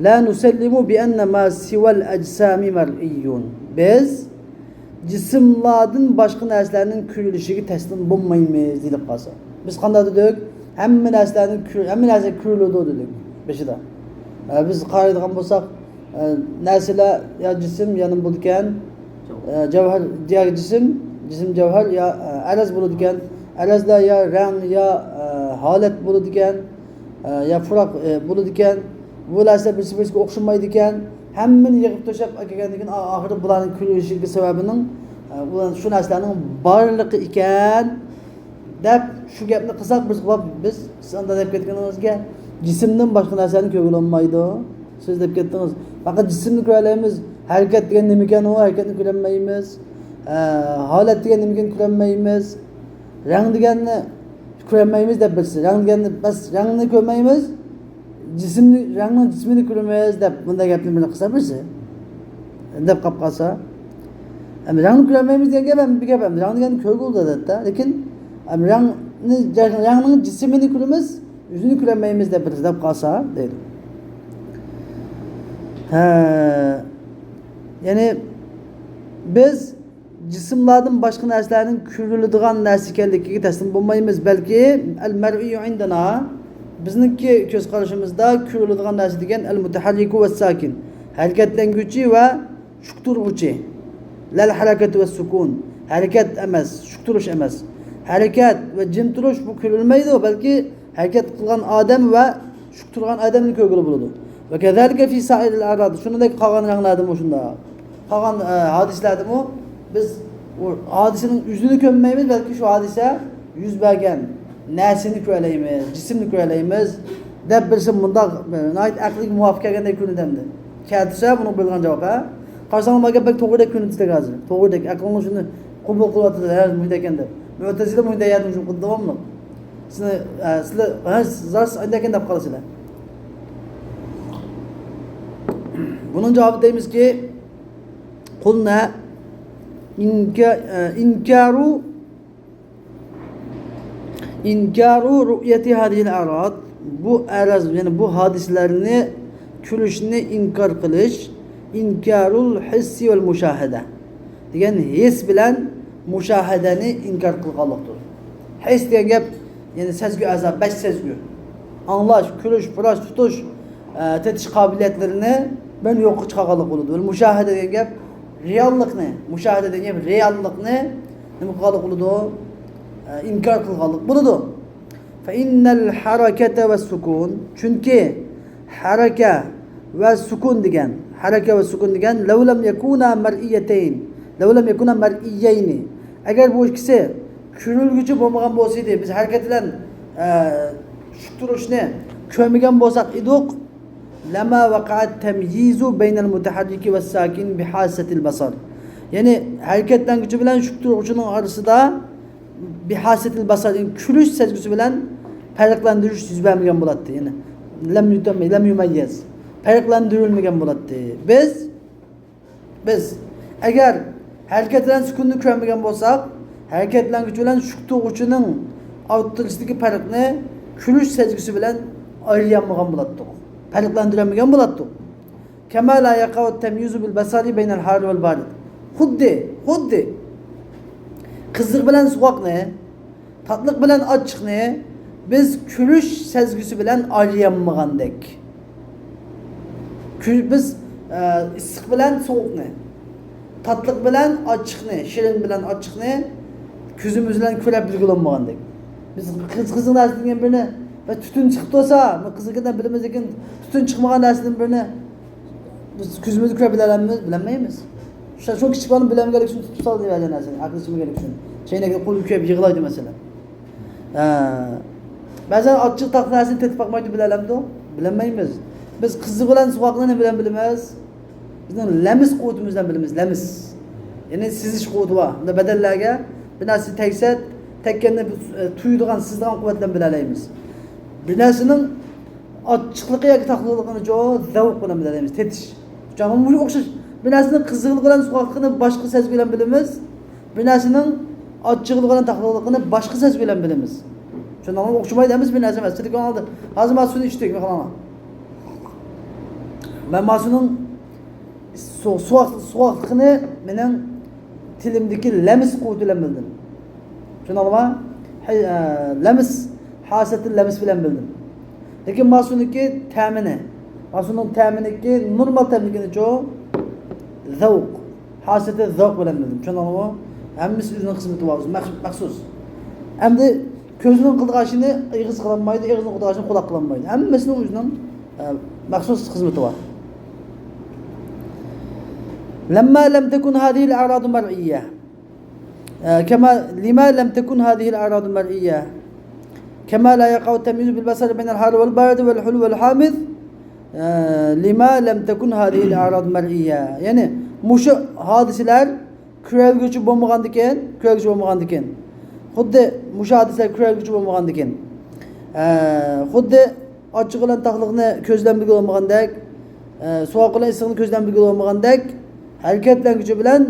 لا نسلم بأن ما سوى الأجسام مرئي. بىز جىسىملاردىن باشقا نەرسىلەرنىڭ كۆرۈلۈشىگە تەسلىم بولمايمىز دېيىلىپ قالسا. بىز قانداق دېدۇق؟ ھەممە نەرسىلەرنىڭ كۆ-، ھەممە نەرسە كۆرۈلىدۇ دېدۇق بېشىدا. ئە، بىز قارايدىغان بولساق، ئە، نەرسىلەر يا جىسىم، يا نېمە بولىدىكەن؟ ئە، جەۋھەر، يا جىسىم، جىسىم جەۋھەر، يا، ئە، ئەرز بولىدىكەن. ئەرزلەر يا رەڭ، يا، ئە، ھالەت بولىدىكەن. ئە، يا پۇراق، ئە، بولىدىكەن. بۇ نەرسىلەر بىرسى بىرسىگە ئوخشىمايدىكەن. ھەممىنى يىغىپ توشاپ ئەكەلگەندىن كېيىن، ئا-، ئاخىرىدا بۇلارنىڭ كۆرۈلۈشىدىكى سەۋەبىنىڭ، ئە، بۇلار شۇ نەرسىلەرنىڭ بارلىقى ئىكەن، دەپ شۇ گەپنى قىلساق، بىز، بىز، سىز ئاندا دەپ كەتكىنىڭىزگە، جىسىمدىن باشقا نەرسىلەرنى كۆرگىلى بولمايدۇ. سىز دەپ كەتتىڭىز. پەقەت جىسىمنى كۆرەلەيمىز. ھەرىكەت دېگەن نېمىكەن ئۇ؟ ھەرىكەتنى كۆرەلمەيمىز. ئە، ھالەت دېگەن نېمىكەن؟ كۆرەلمەيمىز. رەڭ دېگەننى كۆرەلمەيمىز دەپ بىرسى. رەڭ دېگەننى، بەس، رەڭنى كۆرمەيمىز، جىسىمنى، رەڭنىڭ جىسمىنى كۆرىمىز دەپ بۇنداق گەپنى بىر قىلسا بىرسى. دەپ قاپ قالسا. ئەمدى رەڭنى كۆرەلمەيمىز دېگەن گەپ ھەم بىر گەپ. ئەمدى رەڭ دېگەننى كۆرگىلى بولىدۇ، ئەلۋەتتە. لېكىن، ئەمدى رەڭنى، رەڭنىڭ جىسمىنى كۆرىمىز، ئۆزىنى كۆرەلمەيمىز دەپ بىرسى دەپ قالسا، دەيدۇ. ھە. يەنى بىز جىسىملاردىن باشقا نەرسىلەرنىڭ كۆرۈلىدىغان نەرسە ئىكەنلىكىگە تەسلىم بولمايمىز، بەلكى المرئي عندنا، بىزنىڭكى كۆز قارىشىمىزدا كۆرۈلىدىغان نەرسە دېگەن المتحرك والساكن، ھەرىكەتلەنگۈچى ۋە شۈك تۇرغۇچى. لا الحركة والسكون، ھەرىكەت ئەمەس، شۈك تۇرۇش ئەمەس. ھەرىكەت ۋە جىم تۇرۇش بۇ كۆرۈلمەيدۇ، بەلكى ھەرىكەت قىلغان ئادەم ۋە شۈك تۇرغان ئادەمنى كۆرگىلى بولىدۇ. وكذلك في سائر الأعراض، شۇنىڭدەك قالغان رەڭلەردىمۇ شۇنداق. قالغان، ئە، ھادىسىلەردىمۇ بىز ئۇ ھادىسىنىڭ ئۆزىنى كۆرمەيمىز، بەلكى شۇ ھادىسە يۈز بەرگەن نەرسىنى كۆرەلەيمىز، جىسىمنى كۆرەلەيمىز دەپ بىرسى مۇنداق، ئە، ناھايىتى ئەقىلگە مۇۋاپىق كەلگەندەك كۆرۈنىدۇ ئەمدى. كەلتۈرسە بۇنىڭغا بېرىدىغان جاۋاب، ھە؟ قارىساڭلار ماڭا گەپ بەك توغرىدەك كۆرۈنۈپ تۇرىدۇ ھازىر. توغرىدەك. ئەقلىڭلار شۇنى قوبۇل قىلىۋاتىدۇ، ھە، مۇشۇنداق ئىكەن دەپ. مۇئتەزىلە مۇشۇنداق دەيدۇ، شۇ داۋاملىق. سىلەر، ئە، سىلەر، ھە، زار ئايدىكەن دەپ قالىسىلەر. بۇنىڭ جاۋابى دەيمىزكى، قۇلنا ئىنكا-، ئە، ئىنكارۇ، ئىنكارۇ رۇئيەتى ھازىھىل ئەراز، بۇ ئەراز، يەنى بۇ ھادىسىلەرنى كۆرۈشنى ئىنكار قىلىش، ئىنكارۇل ھىسسى ۋەل مۇشاھەدە. دېگەن ھېس بىلەن مۇشاھەدەنى ئىنكار قىلغانلىقتۇر. ھېس دېگەن گەپ، يەنى سەزگۈ ئەزا، بەش سەزگۈ. ئاڭلاش، كۆرۈش، پۇراش، تۇتۇش، ئە، تېتىش قابىلىيەتلىرىنى بىر يوققا چىقارغانلىق بولىدۇ. ۋە مۇشاھەدە دېگەن گەپ رېئاللىقنى، مۇشاھەدە دېگەن گەپ رېئاللىقنى نېمە قىلغانلىق بولىدۇ؟ ئە، ئىنكار قىلغانلىق بولىدۇ. فإن الحركة والسكون، چۈنكى ھەرىكە ۋە سۈكۇن دېگەن، ھەرىكە ۋە سۈكۇن دېگەن، لو لم يكونا مرئيتين، لو لم يكونا مرئيين، ئەگەر بۇ ئىككىسى كۆرۈلگۈچى بولمىغان بولسىدى، بىز ھەرىكەت بىلەن، ئە، شۈك تۇرۇشنى كۆرمىگەن بولساق ئىدۇق، لما وقع التمييز بين المتحرك والساكن بحاسة البصر. يەنى ھەرىكەتلەنگۈچى بىلەن شۈك تۇرغۇچىنىڭ ئارىسىدا بىھاسەتىل بەسەر، يەنى كۆرۈش سەزگۈسى بىلەن پەرقلەندۈرۈش يۈز بەرمىگەن بولاتتى. يەنى لەم يۇتەم-، لەم يۇمەييەز. پەرقلەندۈرۈلمىگەن بولاتتى. بىز، بىز ئەگەر ھەرىكەت بىلەن سۈكۈننى كۆرمىگەن بولساق، ھەرىكەتلەنگۈچى بىلەن شۈك تۇرغۇچىنىڭ ئوتتۇرىسىدىكى پەرقنى كۆرۈش سەزگۈسى بىلەن ئايرىيالمىغان بولاتتۇق. پەرقلەندۈرەلمىگەن بولاتتۇق. كما لا يقع التمييز بالبصر بين الحار والبارد. خۇددى، خۇددى قىزىق بىلەن سوغۇقنى، تاتلىق بىلەن ئاچچىقنى بىز كۆرۈش سەزگۈسى بىلەن ئايرىيالمىغاندەك. كۆ-، بىز، ئە، ئىسسىق بىلەن سوغۇقنى، تاتلىق بىلەن ئاچچىقنى، شېرىن بىلەن ئاچچىقنى كۆزىمىز بىلەن كۆرۈپ بىلگىلى بولمىغاندەك. بىز قىز-، قىزىق نەرسە دېگەن بىرنى، بىر تۈتۈن چىقىپ تۇرسا، بۇ قىزىق ئىكەن دەپ بىلىمىز، لېكىن تۈتۈن چىقمىغان نەرسىدىن بىرنى بىز كۆزىمىزگە كۆرۈپ بىلەلمەيمىز، بىلەلمەيمىز. شۇ، شۇ كىچىك بالىنى بىلەلمىگەنلىكى ئۈچۈن تۇتۇپ سالدى بەزى نەرسىنى، ئەقلى يېتىشمىگەنلىكى ئۈچۈن. چەينەكنى قولىدا كۆرۈپ يىغلايدۇ، مەسىلەن. ھە. بەزەن ئاچچىق تاتلىق نەرسىنى تېتىپ باقمايدۇ، بىلەلەمدۇ؟ بىلەلمەيمىز. بىز قىزىق بىلەن سوغۇقنى نېمە بىلەن بىلىمىز؟ بىزنىڭ لەمس قۇۋۋىتىمىز بىلەن بىلىمىز، لەمس. يەنى سېزىش قۇۋۋىتى بار. بۇندا بەدەنلەرگە بىر نەرسە تەگسە، تەگكەننى، ئە، تۇيىدىغان، سېزىدىغان قۇۋۋەت بىلەن بىلەلەيمىز. بىر نەرسىنىڭ ئاچچىقلىقى ياكى تاتلىقلىقىنى زەۋق بىلەن بىلەلەيمىز، تېتىش. جانىمىز ئوخشاش. بىر نەرسىنىڭ قىزىقلىقى بىلەن سوغۇقلۇقىنى باشقا سەزگۈ بىلەن بىلىمىز. بىر نەرسىنىڭ ئاچچىقلىقى بىلەن تاتلىقلىقىنى باشقا سەزگۈ بىلەن بىلىمىز. شۇنداقمۇ؟ ئوخشىمايدۇ، ھەممىسى بىر نەرسە ئەمەس. تېلېفون ئالدى. ھازىر مانا سۇنى ئىچتۇق، قاراڭلار. مەن مانا سۇنىڭ سو-، سوغۇق-، سوغۇقلۇقىنى مېنىڭ تىلىمدىكى لەمس قۇۋۋىتى بىلەن بىلدىم. چۈشەندىڭلارمۇ؟ ھەي، ئە، لەمس، ھاسەتتىن لەمس بىلەن بىلدىم. لېكىن مانا سۇنىڭكى تەمىنى، مانا سۇنىڭ تەمىنىڭكى نورمال تەملىكىنىچۇ؟ زەۋق. ھاسەتتىن زەۋق بىلەن بىلدىم. چۈشەندىڭلارمۇ؟ ھەممىسى ئۆزىنىڭ خىزمىتى بار، ئۆزى مەخ-، مەخسۇس. ئەمدى كۆزنىڭ قىلىدىغان ئىشىنى ئېغىز قىلالمايدۇ، ئېغىزنىڭ قىلىدىغان ئىشىنى قۇلاق قىلالمايدۇ. ھەممىسىنىڭ ئۆزىنىڭ، ئە، مەخسۇس خىزمىتى بار. لما لم تكن هذه الأعراض مرئية. ئە، كما، لما لم تكن هذه الأعراض مرئية. كما لا يقع التمييز بالبصر بين الحار والبارد والحلو والحامض. ئە، لما لم تكن هذه الأعراض مرئية. يەنى مۇشۇ ھادىسىلەر كۆرەلگۈچى بولمىغاندىكىن، كۆرەلگۈچى بولمىغاندىكىن. خۇددى مۇشۇ ھادىسىلەر كۆرەلگۈچى بولمىغاندىكىن. ئە، خۇددى ئاچچىق بىلەن تاتلىقنى كۆز بىلەن بىلگىلى بولمىغاندەك، ئە، سوغۇق بىلەن ئىسسىقنى كۆز بىلەن بىلگىلى بولمىغاندەك، ھەرىكەتلەنگۈچى بىلەن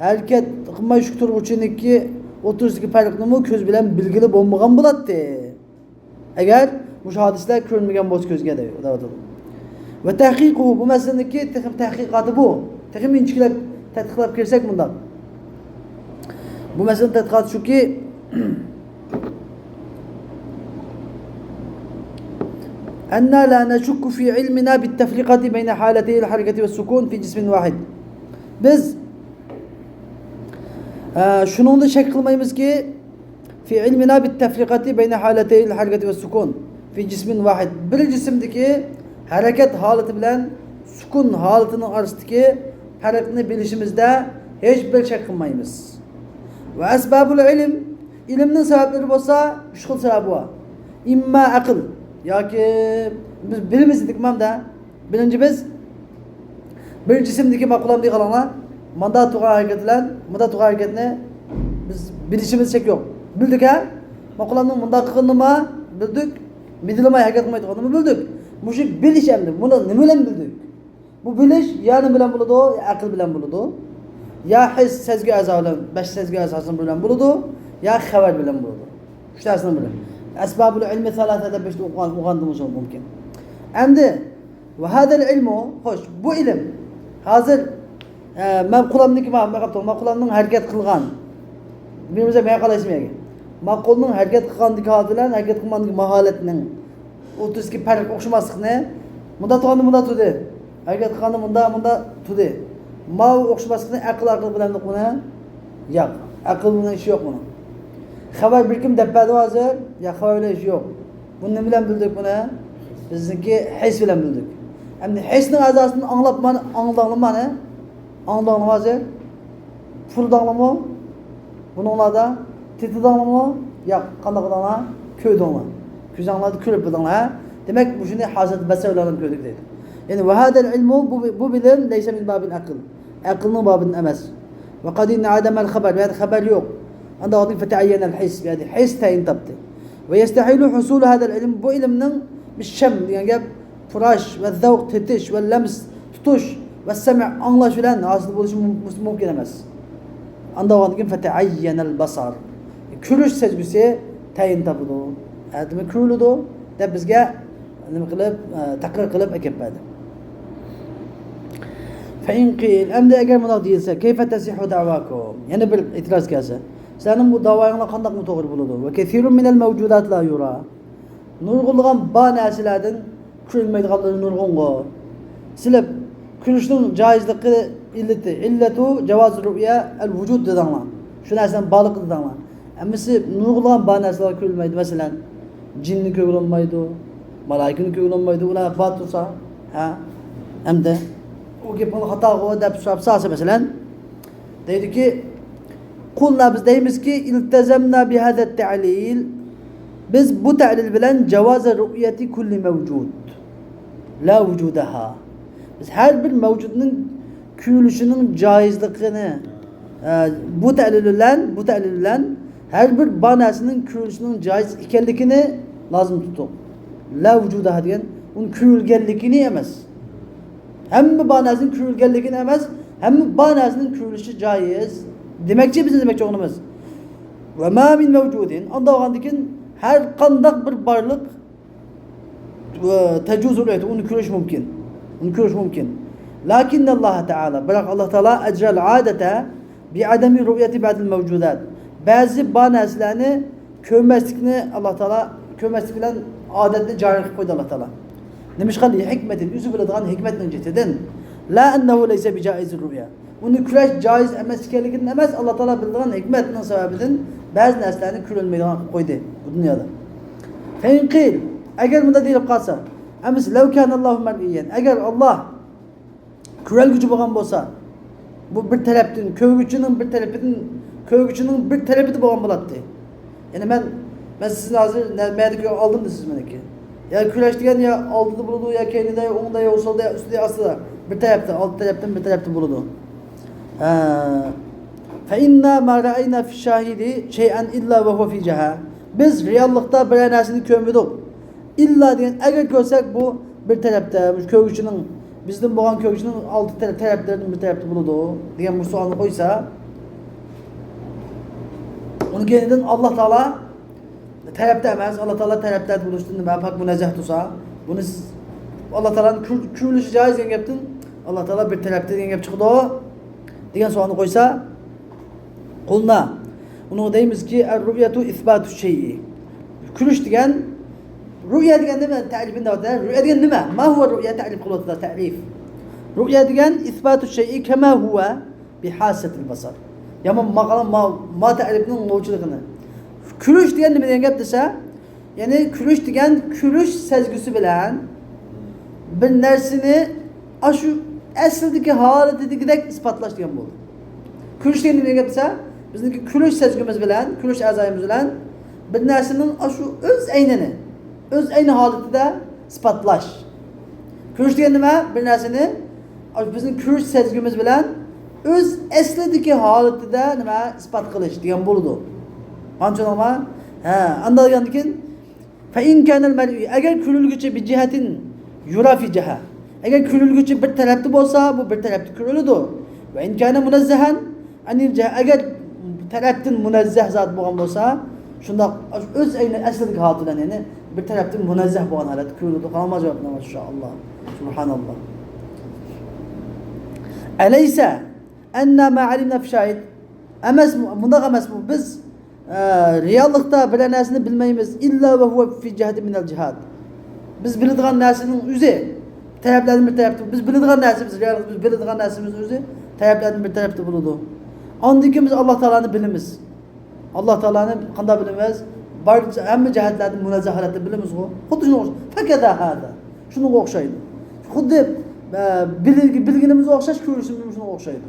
ھەرىكەت قىلماي شۇ تۇرغۇچىنىڭكى ئوتتۇرىسىدىكى پەرقنىمۇ كۆز بىلەن بىلگىلى بولمىغان بولاتتى. ئەگەر مۇشۇ ھادىسىلەر كۆرۈنمىگەن بولسا كۆزگە، دەۋاتىدۇ. ۋە تەھقىقۇھۇ، بۇ مەسىلىنىڭكى تېخى تەھقىقاتى بۇ. تېخىمۇ ئىنچىكىلەپ تەتقىقلاپ كىرسەك مۇنداق. بۇ مەسىلىنىڭ تەتقىقاتى شۇكى، أنا لا نشك في علمنا بالتفرقة بين حالتي الحركة والسكون في جسم واحد. بىز، ئە، شۇنىڭدا شەك قىلمايمىزكى، في علمنا بالتفرقة بين حالتي الحركة والسكون في جسم واحد. بىر جىسىمدىكى ھەرىكەت ھالىتى بىلەن سۈكۈن ھالىتىنىڭ ئارىسىدىكى پەرقنى بىلىشىمىزدە ھېچ بىر شەك قىلمايمىز. وأسباب العلم، ئىلىمنىڭ سەۋەبلىرى بولسا ئۈچ خىل سەۋەبى بار. إما ئەقىل، ياكى بىز بىلىمىز دېدۇق مانا. بىرىنچى، بىز بىر جىسىمدىكى ماقۇلام دېيىلىڭلار، مۇنداق تۇرغان ھەرىكەت بىلەن مۇنداق تۇرغان ھەرىكەتنى بىز بىلىشىمىز شەك يوق. بىلدۇق ھە؟ ماقۇلامنىڭ مۇنداق قىلغىنىنىمۇ بىلدۇق، مىدىرلىماي ھەرىكەت قىلماي تۇرغىنىنىمۇ بىلدۇق. مۇشۇ بىلىش ئەمدى. بۇنى نېمە بىلەن بىلدۇق؟ بۇ بىلىش يا نېمە بىلەن بولىدۇ؟ يا ئەقىل بىلەن بولىدۇ، يا ھېس، سەزگۈ ئەزا بىلەن، بەش سەزگۈ ئەزاسى بىلەن بولىدۇ، يا خەۋەر بىلەن بولىدۇ. ئۈچ نەرسىنىڭ بىرى. أسباب العلم الثلاثة دەپ بىر ئوقۇغان، ئوقۇغىنىڭىز مۇمكىن. ئەمدى، وهذا العلم، خوش، بۇ ئىلىم. ھازىر، ئە، ماقۇلامنىڭكى، ما-، ماقۇلامنىڭ ھەرىكەت قىلغان. بىرىمىزگە مەن قالايسىز مەگە. ماقۇلنىڭ ھەرىكەت قىلغاندىكى ھالىتى بىلەن ھەرىكەت قىلمىغاندىكى ماھالەتنىڭ ئوتتۇرىسىدىكى پەرق ئوخشىماسلىقنى، مۇنداق تۇرغاندا مۇنداق تۇردى، ھەرىكەت قىلغاندا مۇنداق، مۇنداق تۇردى. ماۋۇ ئوخشىماسلىقنى ئەقىل ئارقىلىق بىلەمدۇق بۇنى؟ ياق. ئەقىل بىلەن ئىشى يوق بۇنىڭ. خەۋەر بىر كىم دەپ بەردى ھازىر؟ ياق، خەۋەر بىلەن ئىشى يوق. بۇنى نېمە بىلەن بىلدۇق بۇنى؟ بىزنىڭكى ھېس بىلەن بىلدۇق. ئەمدى ھېسنىڭ ئەزاسىدىن ئاڭلاپ مانا، ئاڭلىدىڭلارمۇ مانا؟ ئاڭلىدىڭلارمۇ ھازىر؟ پۇرىدىڭلارمۇ؟ بۇنىڭلاردا تېتىدىڭلارمۇ؟ ياق، قانداق قىلدىڭلار؟ كۆردۈڭلار. كۆزۈڭلاردا كۆرۈپ بىلدىڭلار، ھە؟ دېمەك، مۇشۇنى ھاسەتى بەسەر بىلەن كۆردۇق دەيدۇ. يەنى، وهذا العلم، بۇ، بۇ بىلىم، ليس من باب العقل، ئەقىلنىڭ بابىدىن ئەمەس. وقد انعدم الخبر، بۇ يەردە خەۋەر يوق. ئاندىن فتعين الحس، بۇ يەردە ھېس تەيىن تاپتى. ويستحيل حصول هذا العلم، بۇ ئىلىمنىڭ بىر شەم دېگەن گەپ، پۇراش ۋە زەۋق، تېتىش ۋە لەمس، تۇتۇش ۋە سەمع، ئاڭلاش بىلەن ھاسىل بولۇشى مۇم-، مۇمكىن ئەمەس. ئاندىن فتعين البصر، كۆرۈش سەزگۈسى تەيىن تاپىدۇ. ئەتىمى كۆرۈلىدۇ دەپ بىزگە نېمە قىلىپ، ئە، تەقرىر قىلىپ ئەكەپ بەردى. فإن قيل، ئەمدى ئەگەر مۇنداق دېيىلسە، كيف تصح دعواكم؟ يەنە بىر ئېتىراز كەلسە، سىلەرنىڭ بۇ داۋايىڭلار قانداقمۇ توغرا بولىدۇ؟ وكثير من الموجودات لا يرى. نۇرغۇنلىغان بار نەرسىلەردىن كۆرۈلمەيدىغانلىرى نۇرغۇنغۇ. سىلەر كۆرۈشنىڭ جايىزلىقى ئىللىتى، علة جواز رؤية الوجود دېدىڭلار. شۇ نەرسىنىڭ بارلىقى دېدىڭلار. ئەممىسى نۇرغۇنلىغان بار نەرسىلەر كۆرۈلمەيدۇ. مەسىلەن، جىننى كۆرگىلى بولمايدۇ، مالائىكىنى كۆرگىلى بولمايدۇ، ئۇلار بار تۇرسا، ھە؟ ئەمدى ئۇ گېپىڭلار خاتاغۇ دەپ سوراپ سالسا، مەسىلەن، دەيدۇكى، قۇلنا، بىز دەيمىزكى، التزمنا بهذا التعليل، بىز بۇ تەلىل بىلەن جواز رؤية كل موجود لا وجود لها. بىز ھەر بىر مەۋجۇدنىڭ كۆرۈلۈشىنىڭ جايىزلىقىنى، ئە، بۇ تەلىل بىلەن، بۇ تەلىل بىلەن ھەر بىر بار نەرسىنىڭ كۆرۈلۈشىنىڭ جايىز ئىكەنلىكىنى لازىم تۇتتۇق. لا وجود لها دېگەن، ئۇنىڭ كۆرۈلگەنلىكىنى ئەمەس. ھەممە بار نەرسىنىڭ كۆرۈلگەنلىكىنى ئەمەس، ھەممە بار نەرسىنىڭ كۆرۈلۈشى جايىز دېمەكچى، بىزنىڭ دېمەكچى بولغىنىمىز. وما من موجود، ئانداق بولغاندىكىن ھەر قانداق بىر بارلىق، تجوز رؤيته، ئۇنى كۆرۈش مۇمكىن. ئۇنى كۆرۈش مۇمكىن. لكن الله تعالى، بىراق ئاللا تائالا، أجرى العادة بعدم رؤية بعض الموجودات، بەزى بار نەرسىلەرنى كۆرمەسلىكنى ئاللا تائالا، كۆرمەسلىك بىلەن ئادەتنى جارى قىلىپ قويدى ئاللا تائالا. نېمىشقا؟ لحكمة، ئۆزى بىلىدىغان ھېكمەتنىڭ جېھىتىدىن. لا أنه ليس بجائز الرؤية، ئۇنى كۆرۈش جايىز ئەمەس ئىكەنلىكىدىن ئەمەس، ئاللا تائالا بىلىدىغان ھېكمەتنىڭ سەۋەبىدىن بەزى نەرسىلەرنى كۆرەلمەيدىغان قىلىپ قويدى بۇ دۇنيادا. فإن قيل، ئەگەر مۇنداق دېيىلىپ قالسا، ئەمەس، لو كان الله مرئيا، ئەگەر ئاللا كۆرەلگۈچى بولغان بولسا، بۇ بىر تەرەپتىن، كۆرگۈچىنىڭ بىر تەرىپىدىن، كۆرگۈچىنىڭ بىر تەرىپىدە بولغان بولاتتى. يەنى مەن، مەن سىزنى ھازىر نە-، نەدە كۆ-، ئالدىمدا سىز مېنىڭكى. يا كۆرۈش دېگەن يا ئالدىدا بولىدۇ، يا كەينىدە، يا ئوڭدا، يا ئوسالدا، يا ئۈستىدە، يا ئاستىدا. بىر تەرەپتە، ئالدى تەرەپتىن، بىر تەرەپتە بولىدۇ. ھە. فإنا ما رأينا في الشاهد شيئا إلا وهو في جهة. بىز رېئاللىقتا بىرەر نەرسىنى كۆرمىدۇق. ئىللا دېگەن، ئەگەر كۆرسەك، بۇ بىر تەرەپتە، مۇشۇ كۆرگۈچىنىڭ، بىزدىن بولغان كۆرگۈچىنىڭ ئالدى تەرەپ، تەرەپلىرىدىن بىر تەرەپتە بولىدۇ دېگەن بىر سوئالنى قويسا، ئۇنىڭ كەينىدىن ئاللا تائالا تەرەپتە ئەمەس، ئاللا تائالا تەرەپتە بولۇشتىن نېمە پاك مۇنەززەھ تۇرسا، بۇنى سىز ئاللا تائالانىڭ كۆ-، كۆرۈلۈشى جايىز دېگەن گەپتىن، ئاللا تائالا بىر تەرەپتە دېگەن گەپ چىقىدۇ دېگەن سوئالنى قويسا، قۇلنا، ئۇنىڭغا دەيمىزكى، الرؤية إثبات الشيء. كۆرۈش دېگەن، رؤيا دېگەن نېمە؟ تەرىپىنى دەۋاتىدۇ. رؤيا دېگەن نېمە؟ ما هو الرؤيا؟ تەرىپ قىلىۋاتىدۇ، تەرىپ. رؤيا دېگەن إثبات الشيء كما هو بحاسة البصر. يامان ماقالە ما، ما تەرىپنىڭ نوچىلىقىنى. كۆرۈش دېگەن نېمە دېگەن گەپ دېسە، يەنى كۆرۈش دېگەن كۆرۈش سەزگۈسى بىلەن بىر نەرسىنى ئاشۇ ئەسلىدىكى ھالىتىدىكىدەك ئىسپاتلاش دېگەن بولىدۇ. كۆرۈش دېگەن نېمە دېگەن گەپ دېسە، بىزنىڭكى كۆرۈش سەزگۈمىز بىلەن، كۆرۈش ئەزايىمىز بىلەن بىر نەرسىنىڭ ئاشۇ ئۆز ئەينىنى، ئۆز ئەينى ھالىتىدە ئىسپاتلاش. كۆرۈش دېگەن نېمە؟ بىر نەرسىنى بىزنىڭ كۆرۈش سەزگۈمىز بىلەن ئۆز ئەسلىدىكى ھالىتىدە نېمە؟ ئىسپات قىلىش دېگەن بولىدۇ. ئاڭلىدىڭلارمۇ؟ ھە، ئانداق دېگەندىن كېيىن، فإن كان المرئي، ئەگەر كۆرۈلگۈچى، بجهة يرى في جهة، ئەگەر كۆرۈلگۈچى بىر تەرەپتە بولسا، بۇ بىر تەرەپتە كۆرۈلىدۇ. وإن كان منزها عن الجهة، ئەگەر تەرەپتىن مۇنەززەھ زات بولغان بولسا، شۇنداق ئۆز ئەينى ئەسلىدىكى ھالىتى بىلەن، يەنى بىر تەرەپتىن مۇنەززەھ بولغان ھالەتتە كۆرۈلىدۇ. قاراڭلار جاۋابنى، ماشائاللا، سۇبھاناللا. أليس أن ما علمنا في الشاهد، ئەمەسمۇ، مۇنداق ئەمەسمۇ، بىز، ئە، رېئاللىقتا بىرەر نەرسىنى بىلمەيمىز، إلا وهو في جهة من الجهات. بىز بىلىدىغان نەرسىنىڭ ئۆزى تەرەپلەردىن بىر تەرەپتە، بىز بىلىدىغان نەرسىمىز، رېئاللىق بىز بىلىدىغان نەرسىمىز ئۆزى تەرەپلەردىن بىر تەرەپتە بولىدۇ. ئاندىن كېيىن بىز ئاللا تائالانى بىلىمىز. ئاللا تائالانى قانداق بىلىمىز؟ بارچە، ھەممە جەھەتلەردىن مۇنەززەھ ھالەتتە بىلىمىزغۇ؟ خۇددى شۇنىڭغا ئوخشاش. فكذا هذا. شۇنىڭغا ئوخشايدۇ. خۇددى، ئە، بىلىگ-، بىلگىنىمىزگە ئوخشاش، كۆرۈشىمىزمۇ شۇنىڭغا ئوخشايدۇ.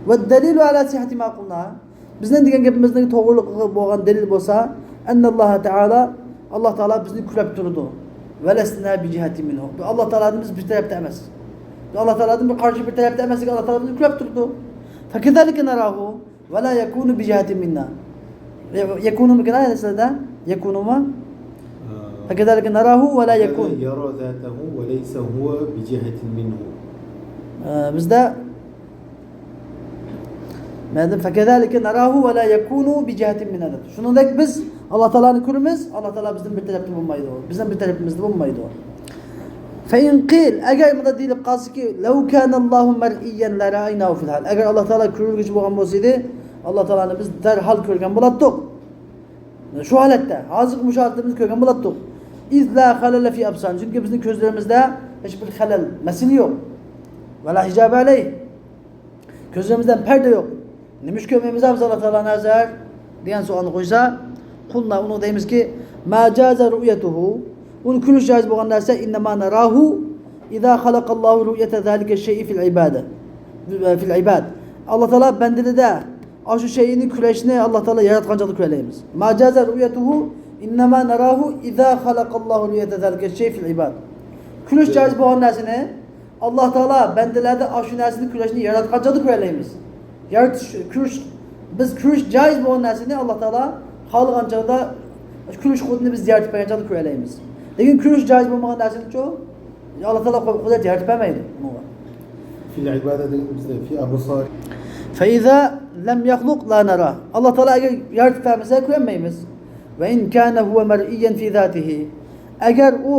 والدليل على صحة ما قلنا. بىزنىڭ دېگەن گېپىمىزنىڭ توغرىلىقىغا بولغان دەلىل بولسا، أن الله تعالى، ئاللا تائالا بىزنى كۆرۈپ تۇرىدۇ. ولسنا بجهة منه. بىز ئاللا تائالادىن بىز بىر تەرەپتە ئەمەس. بىز ئاللا تائالادىن بىر قارشى بىر تەرەپتە ئەمەسلىك، ئاللا تائالا بىزنى كۆرۈپ تۇرىدۇ. فكذلك نراه ولا يكون بجهة منا. يكون مىكىن ئەسلىدە؟ يكون ما؟ فكذلك نراه ولا يكون. يرى ذاته وليس هو بجهة منه. ئە، بىزدە مەدەم فكذلك نراه ولا يكون بجهة منا دەپ. شۇنىڭدەك بىز ئاللا تائالانى كۆرىمىز، ئاللا تائالا بىزدىن بىر تەرەپتە بولمايدۇ. بىزدىن بىر تەرىپىمىزدە بولمايدۇ. فإن قيل، ئەگەر مۇنداق دېيىلىپ قالسىكى، لو كان الله مرئيا لرأيناه في الحال. ئەگەر ئاللا تائالا كۆرۈلگۈچى بولغان بولسىدى، ئاللا تائالانى بىز دەرھال كۆرگەن بولاتتۇق. شۇ ھالەتتە، ھازىرقى مۇشۇ ھالىتىمىزنى كۆرگەن بولاتتۇق. إذ لا خلل في أبصارنا، چۈنكى بىزنىڭ كۆزلىرىمىزدە ھېچبىر خەلەل، مەسىلە يوق. ولا حجاب عليه، كۆزلىرىمىزدە پەردە يوق. نېمە ئۈچۈن كۆرمەيمىز بىز ئاللا تائالانى ھازىر دېگەن سوئالنى قويسا، قۇلنا، ئۇنىڭغا دەيمىزكى، ما جاز رؤيته، ئۇنى كۆرۈش جائىز بولغان نەرسە، إنما نراه إذا خلق الله رؤية ذلك الشيء في العبادة، في العباد. ئاللا تائالا بەندىلىدە ئاشۇ شەيئىنى كۆرۈشنى ئاللا تائالا ياراتقان چاغدا كۆرەلەيمىز. ما جاز رؤيته إنما نراه إذا خلق الله رؤية ذلك الشيء في العباد. كۆرۈش جائىز بولغان نەرسىنى ئاللا تائالا بەندىلەردە ئاشۇ نەرسىنى كۆرۈشنى ياراتقان چاغدا كۆرەلەيمىز. يارىتىش، كۆرۈش، بىز كۆرۈش جائىز بولغان نەرسىنى ئاللا تائالا خالىغان چاغدا كۆرۈش قۇۋۋىتىنى بىز يارىتىپ بەرگەن چاغدا كۆرەلەيمىز. لېكىن كۆرۈش جائىز بولمىغان نەرسىنىچۇ؟ ئاللا تائالا قۇدرەت يارىتىپ بەرمەيدۇ ئۇنىڭغا. في العبادة دېگىن بىزدە في أبصار. فإذا لم يخلق لا نراه. ئاللا تائالا ئەگەر يارىتىپ بەرمىسە كۆرەلمەيمىز. وإن كان هو مرئيا في ذاته. ئەگەر ئۇ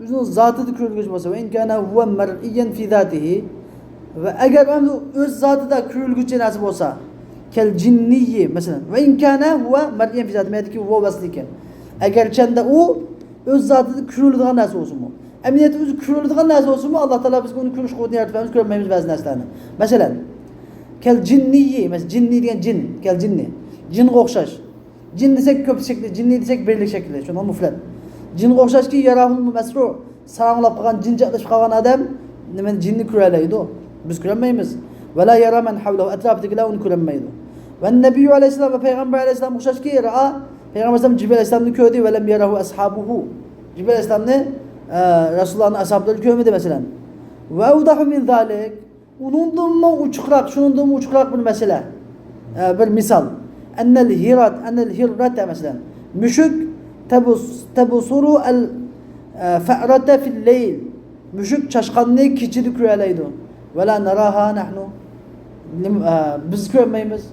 ئۆزىنىڭ زاتىدا كۆرۈلگۈچى بولسا، وإن كان هو مرئيا في ذاته، ۋە ئەگەر ئەمدى ئۆز زاتىدا كۆرۈلگۈچى نەرسە بولسا، كالجني، مەسىلەن، وإن كان هو مرئيا في ذاته، مەيەردىكى ۋاۋ ۋەسلى ئىكەن. ئەگەرچەندە ئۇ ئۆز زاتىدا كۆرۈلىدىغان نەرسە بولسىمۇ، ئەمەلىيەتتە ئۆزى كۆرۈلىدىغان نەرسە بولسىمۇ، ئاللا تائالا بىزگە ئۇنى كۆرۈش قۇۋۋىتىنى يارىتىپ بەرمىسە، كۆرەلمەيمىز بەزى نەرسىلەرنى. مەسىلەن، كالجني، مەسىلەن، جىننى دېگەن جىن، كالجني، جىنغا ئوخشاش. جىن دېسەك كۆپ شەكلى، جىننى دېسەك بىرلىك شەكلى، شۇنىڭ مۇفرەت. جىنغا ئوخشاشكى، يراهۇ المسحور، ساراڭلاپ قالغان، جىن چاقلىشىپ قالغان ئادەم نېمىنى، جىننى كۆرەلەيدۇ. بىز كۆرەلمەيمىز. ولا يرى من حوله، ئەتراپىدىكىلەر ئۇنى كۆرەلمەيدۇ. والنبي عليه السلام، ۋە پەيغەمبەر ئەلەيھىسسالام ئوخشاشكى، رأى، پەيغەمبەر ئەلەيھىسسالام جىبرىل ئەلەيھىسسالامنى كۆردى، ولم يره أصحابه. جىبرىل ئەلەيھىسسالامنى، ئە، رەسۇلۇللانىڭ ئەسھابلىرى كۆرمىدى، مەسىلەن. وأوضح من ذلك، ئۇنىڭدىنمۇ ئوچۇقراق، شۇنىڭدىنمۇ ئوچۇقراق بىر مەسىلە، ئە، بىر مىسال. أن الهرة، أن الهرة، مەسىلەن، مۈشۈك، تبص-، تبصر الفأرة في الليل، مۈشۈك چاشقاننى كېچىدە كۆرەلەيدۇ. ولا نراها نحن، نېمە، ئە، بىز كۆرمەيمىز.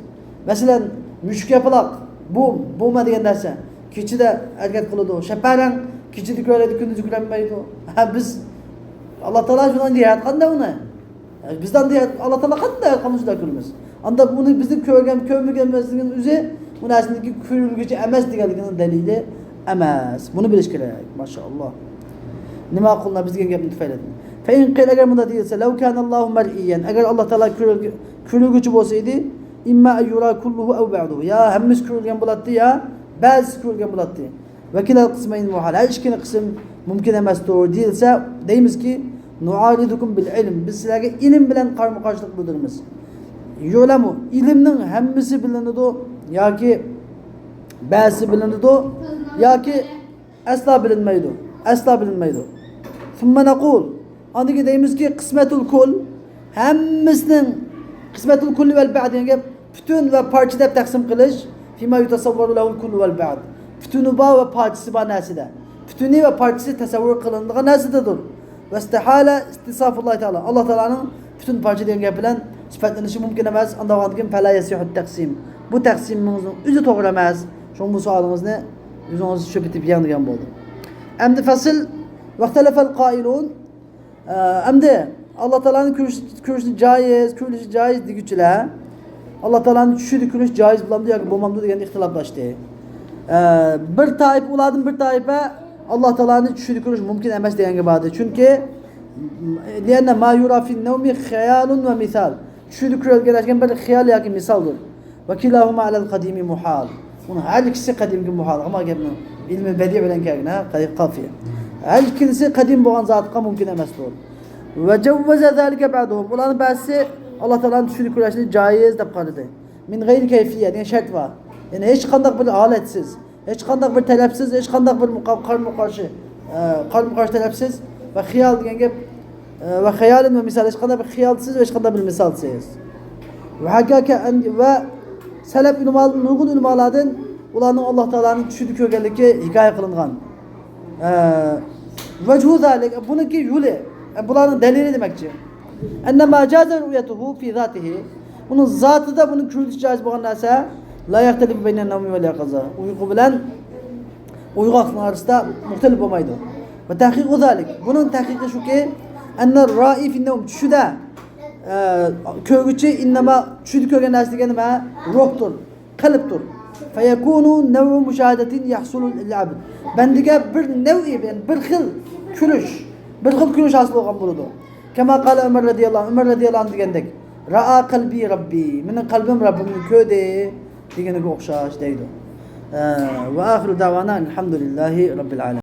مەسىلەن، مۈشۈك ياپىلاق، بۇ، بۇما دېگەن نەرسە كېچىدە ھەرىكەت قىلىدۇ. شەپەرەڭ كېچىدە كۆرەلەيدۇ، كۈندۈزى كۆرەلمەيدۇ. ھە، بىز، ئاللا تائالا شۇنداق ياراتقاندا ئۇنى. بىز ئاندىن ئاللا تائالا قانداق قىلىمىز شۇنداق كۆرىمىز؟ ئاندا ئۇنى بىزنىڭ كۆرگەن، كۆرمىگەنلىكىمىزنىڭ ئۆزى ئۇ نەرسىنىڭكى كۆرۈلگۈچى ئەمەس دېگەنلىكىنىڭ دەلىلى ئەمەس. بۇنى بىلىش كېرەك. ماشائاللا. نېمە قىلىنا بىز دېگەن گەپنى تۈپەيلىدىن. فإن قيل، ئەگەر مۇنداق دېيىلسە، لو كان الله مرئيا، ئەگەر ئاللا تائالا كۆرۈلگە-، كۆرۈلگۈچى بولسا ئىدى، إما أن يرى كله أو بعضه، يا ھەممىسى كۆرۈلگەن بولاتتى، يا بەزىسى كۆرۈلگەن بولاتتى. وكلا القسمين محال، ھەر ئىككىلا قىسىم مۇمكىن ئەمەستۇر دېيىلسە، دەيمىزكى، نعارضكم بالعلم، بىز سىلەرگە ئىلىم بىلەن قارىمۇ قارشىلىق بىلدۈرىمىز. يعلم، ئىلىمنىڭ ھەممىسى بىلىنىدۇ ياكى بەزىسى بىلىنىدۇ ياكى ئەسلا بىلىنمەيدۇ، ئەسلا بىلىنمەيدۇ. ثم نقول، ئاندىن كېيىن دەيمىزكى، قىسمەتۇل كۇل، ھەممىسىنىڭ، قىسمەتۇل كۇللى ۋەل بەئد دېگەن گەپ، پۈتۈن ۋە پارچە دەپ تەقسىم قىلىش، فيما يتصور له الكل والبعض، پۈتۈنى بار ۋە پارچىسى بار نەرسىدە، پۈتۈنى ۋە پارچىسى تەسەۋۋۇر قىلىنىدىغان نەرسىدىدۇر. واستحال اتصاف الله تعالى، ئاللا تائالانىڭ پۈتۈن پارچە دېگەن گەپ بىلەن سۈپەتلىنىشى مۇمكىن ئەمەس. ئانداق بولغاندىكىن، فلا يصح التقسيم، بۇ تەقسىمىڭىزنىڭ ئۆزى توغرا ئەمەس. شۇڭا بۇ سوئالىڭىزنى ئۆزىڭىز چۆپىتىپ يەڭ دېگەن بولدى. ئەمدى فەسىل، واختلف القائلون، ئە، ئەمدى ئاللا تائالانى كۆرۈش، كۆرۈشنى جايىز، كۆرۈلۈشى جايىز دېگۈچىلەر، ئاللا تائالانى چۈشىدە كۆرۈش جايىز بولامدۇ ياكى بولمامدۇ دېگەندە ئىختىلاپلاشتى. ئە، بىر تائىپە، ئۇلاردىن بىر تائىپە ئاللا تائالانى چۈشىدە كۆرۈش مۇمكىن ئەمەس دېگەنگە باردى. چۈنكى، لأن ما يرى في النوم خيال ومثال، چۈشىدە كۆرۈلگەن نەرسە بىر خىيال ياكى مىسالدۇر. وكلاهما على القديم محال. ئۇنىڭ ھەر ئىككىسى قەدىمگە مۇھال. ئەمما گەپنىڭ ئىلمى بەدىئ بىلەن كەلگەن، ھە، قەدىم قافىيە. ھەر ئىككىلىسى قەدىم بولغان زاتقا مۇمكىن ئەمەستۇر. وجوز ذلك بعضهم. ئۇلارنىڭ بەزىسى ئاللا تائالانى چۈشىدە كۆرۈشنى جايىز دەپ قارىدى. من غير كيفية دېگەن شەرت بار. يەنى ھېچقانداق بىر ھالەتسىز، ھېچقانداق بىر تەلەپسىز، ھېچقانداق بىر مۇقا-، قارمۇ قارشى، ئە، قارمۇ قارشى تەلەپسىز ۋە خىيال دېگەن گەپ، ئە، ۋە خىيالىن ۋە مىسال، ھېچقانداق بىر خىيالسىز ۋە ھېچقانداق بىر مىسالسىز. ۋە ھەكاكە ئەن-، ۋە سەلەپ ئۆلىمالىرىدىن، نۇرغۇن ئۆلىمالاردىن ئۇلارنىڭ ئاللا تائالانى چۈشىدە كۆرگەنلىكى ھېكايە قىلىنغان. ئە، وجه ذلك، بۇنىڭكى يولى، ئە، بۇلارنىڭ دەلىلى دېمەكچى. أن ما جاز رؤيته في ذاته، ئۇنىڭ زاتىدا بۇنىڭ كۆرۈلۈشى جائىز بولغان نەرسە، لا يختلف بين النوم واليقظة، ئۇيقۇ بىلەن ئويغاقلىقنىڭ ئارىسىدا مۇختەلىپ بولمايدۇ. وتحقيق ذلك، بۇنىڭ تەھقىقى شۇكى، أن الرائي في النوم، چۈشىدە ئە، كۆرگۈچى ئىننەما، چۈشىدە كۆرگەن نەرسە دېگەن نېمە؟ روھتۇر، قەلبتۇر. فيكون نوع مشاهدة يحصل للعبد. بەندىگە بىر نەۋئى، يەنى بىر خىل كۆرۈش، بىر خىل كۆرۈش ھاسىل بولغان بولىدۇ. كما قال عمر رضي الله عنه، ئۆمەر رەزىياللاھۇ ئەنھۇ دېگەندەك، رأى قلبي ربي، مېنىڭ قەلبىم رەببىمنى كۆردى دېگىنىگە ئوخشاش دەيدۇ. ئە، وآخر دعوانا الحمد لله رب العالمين.